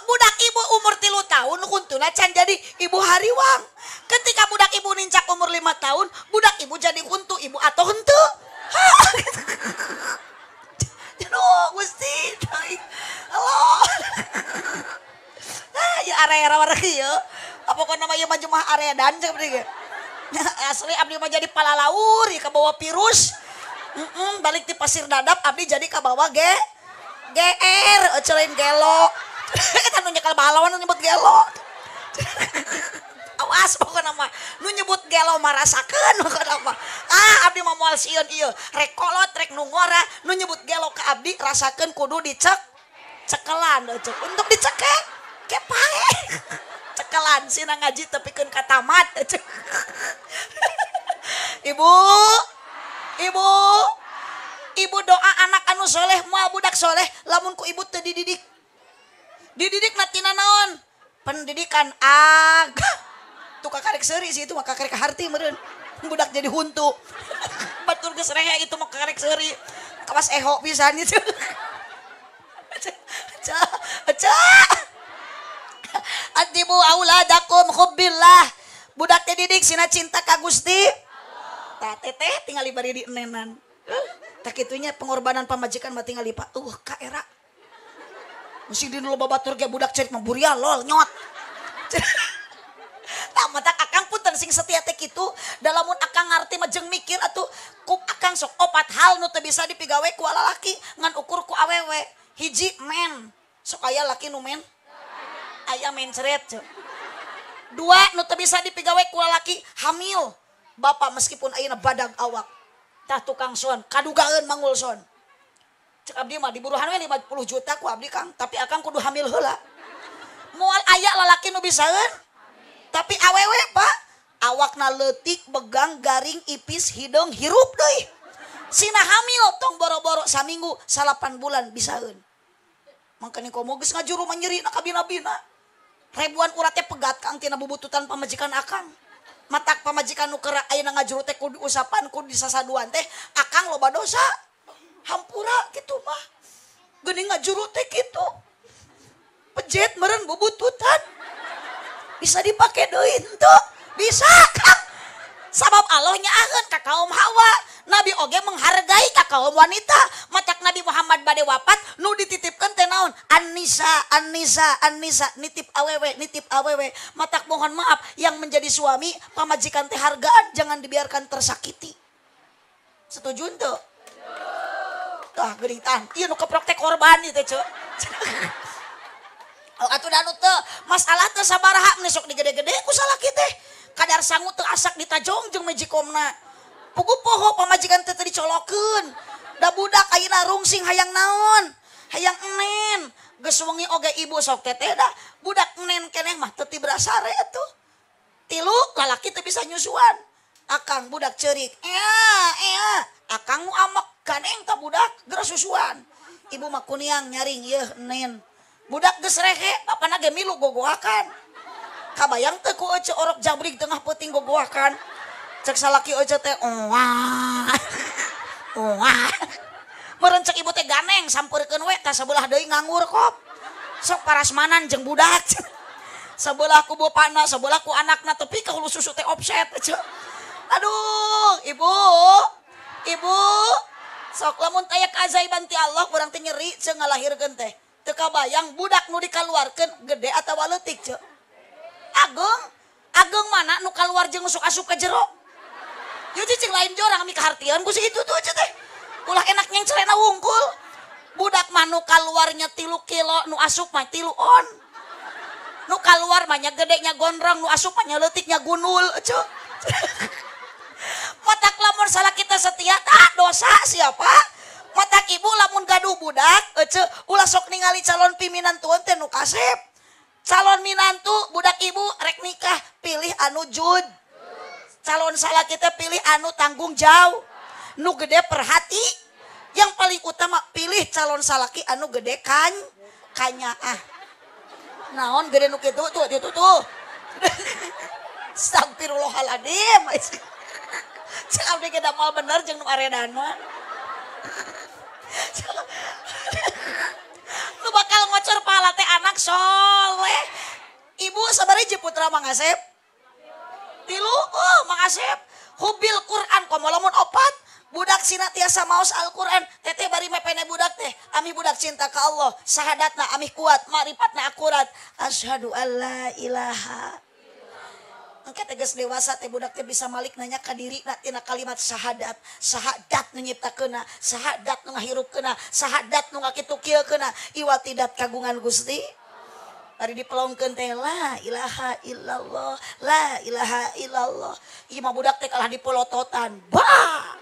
Budak ibu umur 3 tahun huntuna can jadi ibu hariwang. Ketika budak ibu nincak umur 5 tahun, budak ibu jadi huntu, ibu atau henteu. Aduh, Gusti. Allah. Ah, ya area warna ieu. Apa kana mah ieu mah jemaah aredan cek abdi ge. Asli abdi mah jadi palalaur ieu kabawa virus. Balik di pasir dadap abdi jadi kabawa GR, ece lain gelo. Eta nu nyekel balon nyebut gelo. Awas pokona mah nu nyebut gelo mah rasakeun pokona mah. Ah abdi mah moal sieun ieu. Rek kolot rek nu ngora nu nyebut gelo ka abdi rasakeun kudu dicek cekelan ece. Untuk dicekek ke pae. Cekelan sina ngaji tepikeun ka tamat ece. Ibu, ibu, ibu doa anak anu soleh moal budak soleh lamun ku ibu teu dididik. Dididik na tina naon? Pendidikan ag. Tuh kakarek seuri sih itu mah kakarek harti meureun. Budak jadi huntu. Batur geus rehe itu mah kakarek seuri. Kawas eho pisan itu. Aca, aca. Adibu auladakum hubbillah. Budak teh didik sina cinta ka Gusti. Tah teteh tinggal bari di enenan. Tak itunya pengorbanan pamajikan mah tinggal pak ka era. Mesti di loba batur ge budak cerik mah buria lol nyot. Tah matak akang punten sing setia teh kitu, da lamun akang ngarti mah jeung mikir atuh ku akang sok opat hal nu teu bisa dipigawe ku lalaki ngan ukur ku awewe. Hiji men, sok aya laki nu men aya mencret. Dua nu teu bisa dipigawe ku lalaki hamil. Bapak meskipun ayeuna badag awak. Tah tukang son kadugaeun Mang Wilson. Cek abdi mah diburuhan we 50 juta ku abdi Kang, tapi akang kudu hamil heula. Moal aya lalaki nu bisaeun. Tapi awewe Pak, awakna leutik, begang, garing, ipis, hideung, hirup deui. Sina hamil tong boro-boro saminggu 8 bulan bisaeun. Mangkani komo geus ngajuru mah nyeri na kabina-bina. Ribuan urat teh pegat Kang tina bubututan pamajikan akang. Matak pamajikan nu keur ayeuna ngajuru teh kudu usapan kudu disasaduan teh akang loba dosa. Hampura gitu mah. Geuning ngajuru teh kitu. Pejet meureun bubututan. Bisa dipake deui henteu? Bisa Kang. Sabab Allah nyaaheun ka kaum Hawa. Nabi oge menghargai ka kaum wanita. Matak Nabi Muhammad bade wafat nu dititipkeun teh naon? An-Nisa, An-Nisa, An-Nisa, nitip awewe, nitip awewe. Matak mohon maaf yang menjadi suami pamajikan teh hargaan jangan dibiarkan tersakiti. Setuju henteu? Tah geuning tah. Ieu nu keprok teh korban ieu teh, Ceu. Oh atuh da anu teu masalah teu sabaraha meni sok digede-gede ku salaki teh. Kadar sangu teu asak ditajong jeung magicomna. Puguh poho pamajikan teh teu dicolokeun. Da budak ayeuna rungsing hayang naon? Hayang enen. Geus wengi oge ibu sok teteh da budak enen keneh mah teu tibrasare atuh. Tilu lalaki teu bisa nyusuan. Akang budak ceurik. Ea ea akang nu amek ganeng ka budak geura susuan. Ibu mah kuniang nyaring yeuh enen. Budak geus rehe bapana ge milu gogoakan. Kabayang teu ku ece orok jabrig tengah peuting gogoakan. Cek salaki ece teh wah. Wah. Meureun cek ibu teh ganeng sampeurkeun we ka sabelah deui nganggur kop. Sok parasmanan jeung budak. Sebelah ku bapana, sebelah ku anakna tepi ka hulu susu teh offset ece. Aduh, ibu. Ibu. Sok lamun taya keajaiban ti Allah urang teh nyeri ceuk ngalahirkeun teh. Teu kabayang budak nu dikaluarkeun gede atawa leutik ceuk. Ageung, ageung mana nu kaluar jeung sok asup ka jero. Ieu cicing lain jorang mikahartieun ku si itu tuh ceuk teh. Ulah enak nyengcerena wungkul. Budak mah nu kaluarnya 3 kilo, nu asup mah 3 on. Nu kaluar mah nya gede nya gondrong, nu asup mah nya leutik nya gunul ceuk. Matak lamun salah kita setia tak dosa siapa? Matak ibu lamun gaduh budak ece ulah sok ningali calon piminantueun teh nu kasep. Calon minantu budak ibu rek nikah pilih anu jud. Calon salah kita pilih anu tanggung jawab. Nu gede perhati. Yang paling utama pilih calon salaki anu gede kan kanyaah. Naon gede nu kitu tuh itu tuh. Astagfirullahaladzim. Cek abdi ge da moal bener jeung nu aredana. Nu bakal ngocor pahala teh anak soleh. Ibu sabaraha putra Mang Asep? 3, oh Mang Asep. Hubil Quran komo lamun 4. Budak sina tiasa maos Al-Quran. Teteh bari mepene budak teh. Amih budak cinta ka Allah. Sahadatna amih kuat, maripatna akurat. Asyhadu alla ilaha. Engke teh geus dewasa teh budak teh bisa malik nanya ka dirina tina kalimat syahadat. Syahadat nu nyiptakeunna, syahadat nu ngahirupkeunna, syahadat nu ngakitu kieukeunna. Iwatidat kagungan Gusti. Bari dipelongkeun teh la ilaha illallah, la ilaha illallah. Ieu mah budak teh kalah dipolototan. Bah.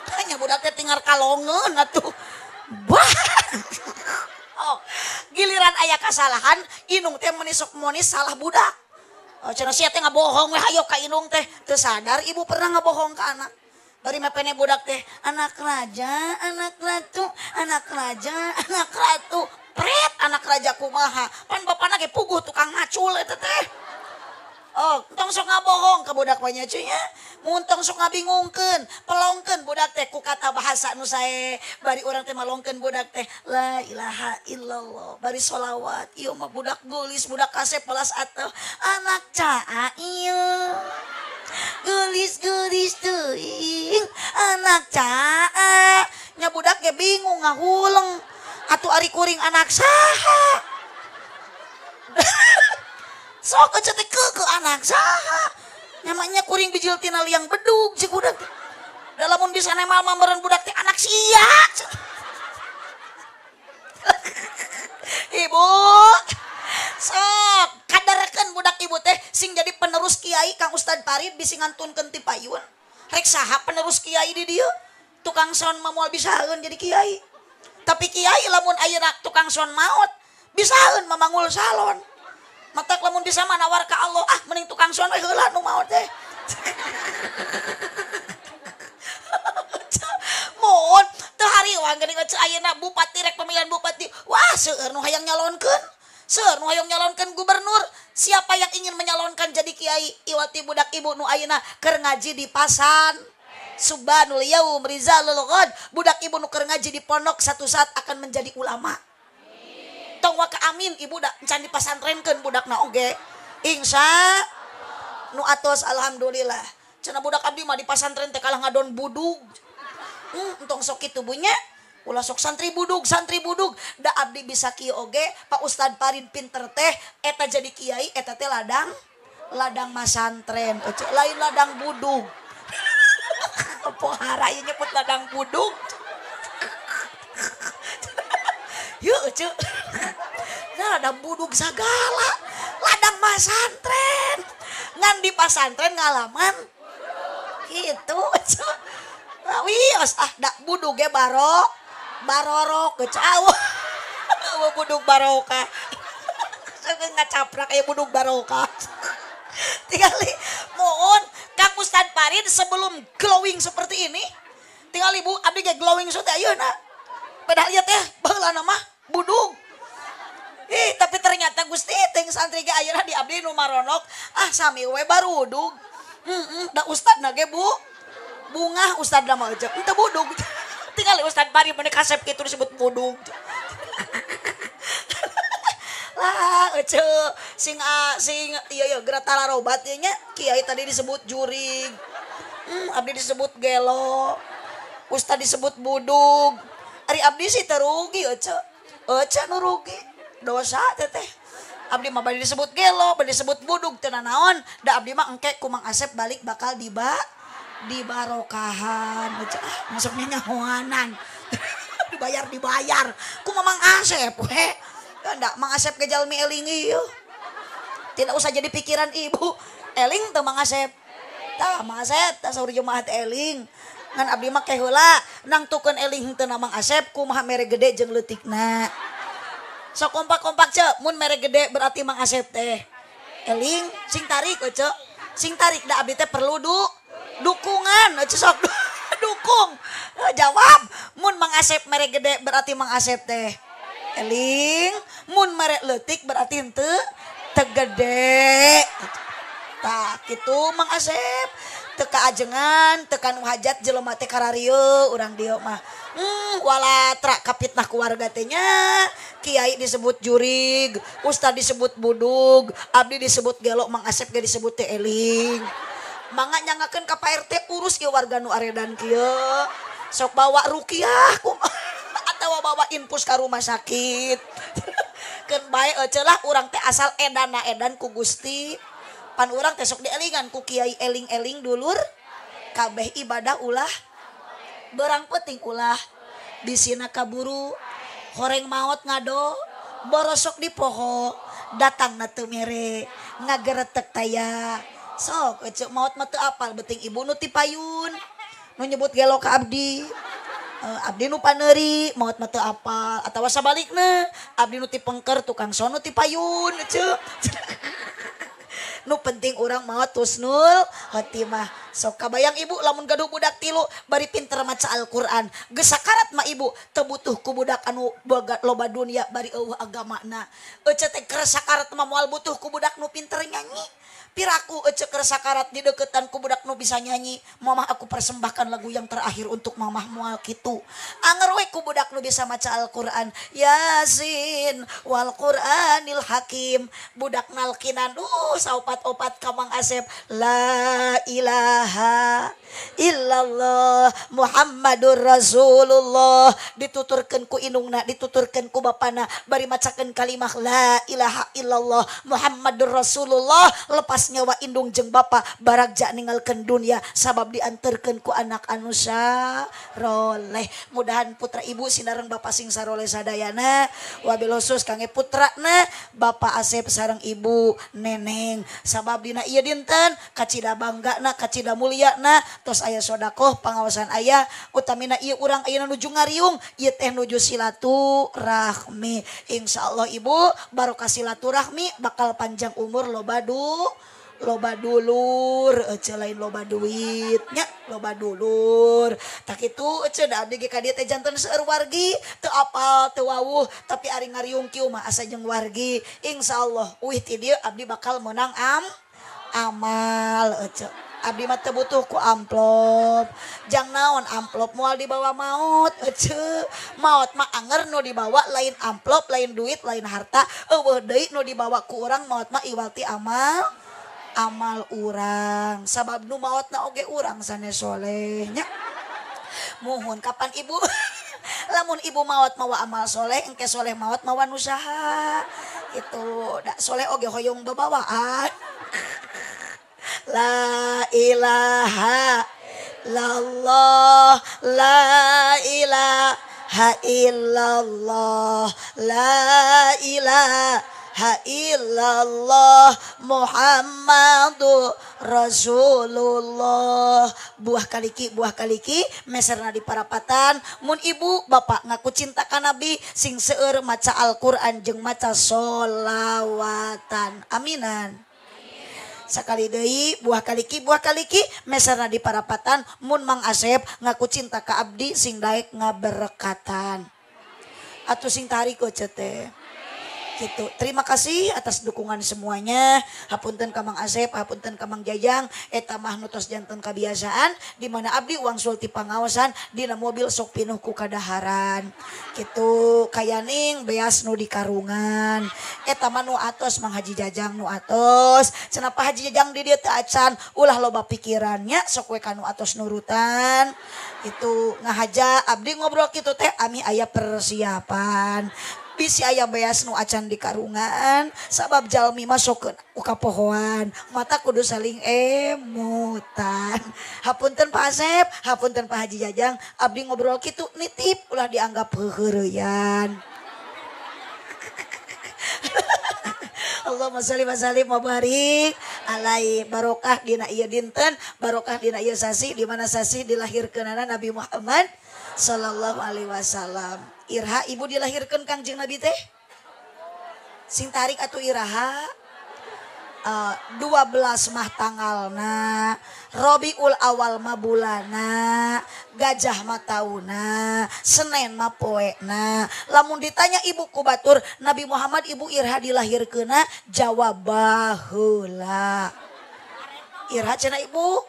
Tanya budak teh tinggal kalongeun atuh. Bah. Oh, giliran aya kasalahan inung teh meuni sok monis salah budak. Oh, cenah sia teh ngabohong we hayo ka inung teh. Teu sadar ibu pernah ngabohong ka anak. Bari mepene budak teh anak raja, anak ratu, anak raja, anak ratu. Pret anak raja kumaha. Pan bapana ge puguh tukang ngacul eta teh. Oh, tong sok ngabohong ka budak mah nya cuy nya. Mun tong sok ngabingungkeun, pelongkeun budak teh ku kata bahasa nu sae. Bari urang teh malongkeun budak teh la ilaha illallah. Bari sholawat, ieu mah budak geulis, budak kasep pelas atuh. Anak caa ieu. Geulis-geulis Najis teuing anak caa. Nya budak ge bingung ngahuleng. Atuh ari kuring anak saha? Sok ece teh keukeuh anak saha? Namanya kuring bijil tina liang bedug cik budak teh. Da lamun bisa nemal mah meureun budak teh anak sia. Ibu sok kadarkeun budak ibu teh sing jadi penerus kiai Kang Ustad Farid bisi ngantunkeun ti payun. Rek saha penerus kiai di dieu? Tukang sound mah moal bisaeun jadi kiai. Tapi kiai lamun ayeuna tukang sound maot bisaeun mamangul salon. Matak lamun bisa mah nawar ka Allah, ah mending tukang sound we heula nu maot teh. Mun teu hariwang geuning ayeuna bupati rek pemilihan bupati, wah seueur nu hayang nyalonkeun. Seueur nu hayang nyalonkeun gubernur. Siapa yang ingin menyalonkan jadi kiai? Iwati budak ibu nu ayeuna keur ngaji di pasan. Subhanul yaum rizalul ghad. Budak ibu nu keur ngaji di pondok satu saat akan menjadi ulama. Tong waka amin ibu da encan dipasantrenkeun budakna oge. Insya nu atos alhamdulillah. Cenah budak abdi mah di pasantren teh kalah ngadon budug. Entong sok kitu bunya. Ulah sok santri budug, santri budug. Da abdi bisa kieu oge, Pak Ustad Farid pinter teh eta jadi kiai eta teh ladang ladang masantren, lain ladang budug. Pohara ieu nyebut ladang budug. Yeuh ece. Nah, ladang budug sagala, ladang masantren. Ngan di pasantren ngalaman gitu ece. Wios ah dak budug ge baro barorok ece. Aweuh budug barokah. Sok ngacaprak aya budug barokah. Tinggali mohon Kang Ustad Farid sebelum glowing seperti ini, tinggal ibu abdi ge glowing so teh ayeuna. Padahal ieu teh baheulana mah budug. Ih, tapi ternyata Gusti ting santri ge ayeuna di abdi nu maronok, ah sami we barudug. Heeh, da ustadna ge Bu. Bungah ustadna mah aja, henteu budug. Tinggal Ustad Farid meni kasep kitu disebut budug. Lah ece sing sing iya iya geura tararobat ieu nya kiai tadi disebut jurig. Abdi disebut gelo. Ustad disebut budug. Ari abdi sih teu rugi ece. Ece nu rugi. Dosa teteh. Abdi mah bade disebut gelo, bade disebut budug teu nanaon. Da abdi mah engke ku Mang Asep balik bakal dibarokahan. Ece ah masuknya nyahoanan. Dibayar ku Mang Asep we. Ndak Mang Asep ge jalmi eling ieu. Tidak usah jadi pikiran ibu. Eling teu Mang Asep. Tah Mang Asep tah saur jemaah eling. Ngan abdi mah ke heula nangtukeun eling henteu na Mang Asep kumaha mere gede jeung leutikna. Sok kompak-kompak ce, mun mere gede berarti Mang Asep teh eling, sing tarik ce. Sing tarik da abdi teh perlu dukungan ce sok dukung. Jawab, mun Mang Asep mere gede berarti Mang Asep teh eling, mun mere leutik berarti henteu teu gede. Tah kitu Mang Asep. Teu kaajengan, teu kanu hajat jelema teh kararieu urang dieu mah. Walatra kapitnah keluarga teh nya. Kiai disebut jurig, ustad disebut budug, abdi disebut gelo, Mang Asep ge disebut teh eling. Mangga nyangakeun ka Pak RT urus ieu warga nu aredan kieu. Sok bawa rukiah kumaha atawa bawa infus ka rumah sakit. Keun bae ece lah urang teh asal edana edan ku Gusti. Pan urang teh sok dielingan ku kiai eling-eling dulur kabeh ibadah ulah berang penting ulah disina kaburu horeng maot ngado borosok di poho datang na teu mere ngageretek taya sok ece maot mah teu apal beuting ibu nu ti payun nu nyebut gelo ka abdi. Abdi nu paneuri maot mah teu apal atawa sabalikna abdi nu ti pengker tukang sono ti payun ece. Nu penting urang maot husnul khotimah. Sok kabayang ibu lamun gaduh budak tilu bari pinter maca Al-Qur'an. Geus sakarat mah ibu teu butuh ku budak anu boga loba dunia bari eueuh agamana. Ece teh keur sakarat mah moal butuh ku budak nu pinter nyanyi. Piraku ece keur sakarat di deketan ku budak nu bisa nyanyi. Mamah aku persembahkan lagu yang terakhir untuk mamah moal kitu. Anger we ku budak nu bisa maca Al-Qur'an. Yasin wal Qur'anil Hakim. Budak nalkinan saopat-opat ka Mang Asep. La ilaha illallah Muhammadur Rasulullah. Dituturkeun ku indungna, dituturkeun ku bapana, bari macakeun kalimah la ilaha illallah Muhammadur Rasulullah. Lepas nyawa indung jeung bapa baragja ninggalkeun dunia sabab dianterkeun ku anak anu saroleh. Mudahan putra ibu sinareng bapa sing saroleh sadayana, wabil khusus kangge putrana Bapak Asep sareng Ibu Neneng. Sabab dina ieu dinten kacida banggana, kacida mulyana, tos aya sodakoh pangawasan aya, utamina ieu urang ayeuna nuju ngariung, ieu teh nuju silaturahmi. Insyaallah ibu barokah silaturahmi bakal panjang umur, loba loba dulur, ece lain loba duit nya, loba dulur. Tak itu ece da abdi ge ka dieu teh janten seueur wargi, teu apal teu wawuh, tapi ari ngariung kieu mah asa jeung wargi. Insyaallah uih ti dieu abdi bakal meunang amal ece. Abdi mah teu butuh ku amplop. Jang naon amplop moal dibawa maot ece. Maot mah anger nu dibawa lain amplop, lain duit, lain harta, eueuh deui nu dibawa ku urang maot mah iwal ti amal amal urang. Sabab nu maotna oge urang sanes soleh nya. Muhun kapan ibu lamun ibu maot mawa amal soleh, engke soleh maot mawa nu saha itu dak soleh oge hoyong babawaan. La ilaha illallah, la ilaha illallah, la ilaha illallah Muhammadu Rasulullah. Buah kaliki meserna di parapatan. Mun ibu bapak ngaku cinta ka Nabi sing seueur maca Al-Qur'an jeung maca solawatan. Aminan. Sakali deui buah kaliki meserna di parapatan. Mun Mang Asep ngaku cinta ka abdi sing daek ngaberkatan atuh sing tarik teh. Gitu. Terima kasih atas dukungan semuanya. Hapunten ka Mang Asep, hapunten ka Mang Jajang. Eta mah nu tos janten kabiasaan di mana abdi wangsul ti pangaosan dina mobil sok pinuh ku kadaharan. Gitu kayaning beas nu di karungan. Eta mah nu atos Mang Haji Jajang nu atos. Cenah Pak Haji Jajang di dieu teu acan, ulah loba pikirannya sok we ka nu atos nurutan. Itu ngahaja abdi ngobrol kitu teh ami aya persiapan. Bisi aya beas nu acan di karungan sabab jalmi masuk ku kapohoan mata kudu saling emutan. Hapunten Pak Asep, hapunten Pak Haji Jajang, abdi ngobrol kitu nitip ulah dianggap heuheureyan. Allahumma sholli wa sallim wa barik alai. Barokah dina ieu dinten, barokah dina ieu sasi di mana sasi dilahirkeunana Nabi Muhammad sallallahu alaihi wasallam. Irha ibu dilahirkan Kangjeng Nabi teh? Sing tarik atuh iraha? 12 mah tanggalna, Robiul Awal mah bulana, Gajah mah tauna, Senen mah poena. Lamun ditanya ibu ku batur, Nabi Muhammad ibu irha dilahirkeunna, jawab baheula. Irha cenah ibu?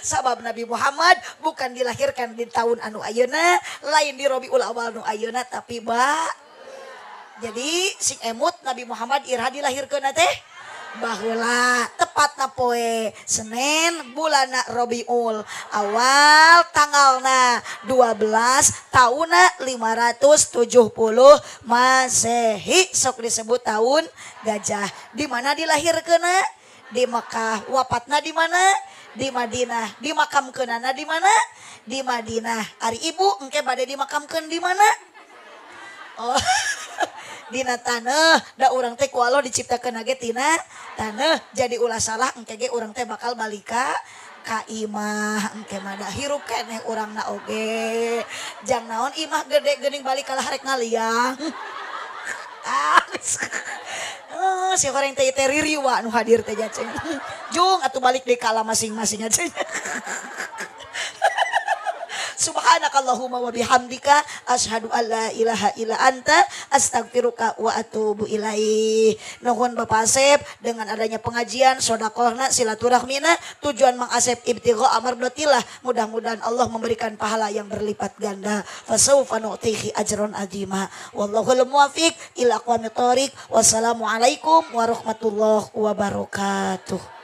Sabab Nabi Muhammad bukan dilahirkan di tahun anu ayeuna, lain di Robiul Awal nu ayeuna, tapi ba. Jadi sing emut Nabi Muhammad irha dilahirkeun teh baheula, tepatna poe Senin bulana Robiul Awal tanggalna 12 tahunna 570 Masehi, sok disebut tahun gajah. Di mana dilahirkeunna? Di Mekah. Wafatna di mana? Di Madinah. Dimakamkeunana di mana? Di Madinah. Ari ibu engke bade dimakamkeun di mana? Oh, dina taneuh. Da urang teh ku Allah diciptakeun ge tina taneuh. Jadi ulah salah engke ge urang teh bakal balika ka imah. Engke mah da hirup keneh urangna oge. Jang naon imah gede geuning balik kalah rek ngaliang. Si orang teh teh ririwa nu hadir teh jaceng. Jung atuh balik deui ka alam masing-masing aja. Subhanakallahumma wa bihamdika asyhadu an la ilaha illa anta astaghfiruka wa atubu ilaih. Nuhun Bapak Asep dengan adanya pengajian sodakohna silaturahmina, tujuan Mang Asep ibtigha amardatillah, mudah-mudahan Allah memberikan pahala yang berlipat ganda. Fasaufa nu'tihi ajran azima. Wallahul muwaffiq ila aqwamit thoriq. Wassalamualaikum warahmatullahi wabarakatuh.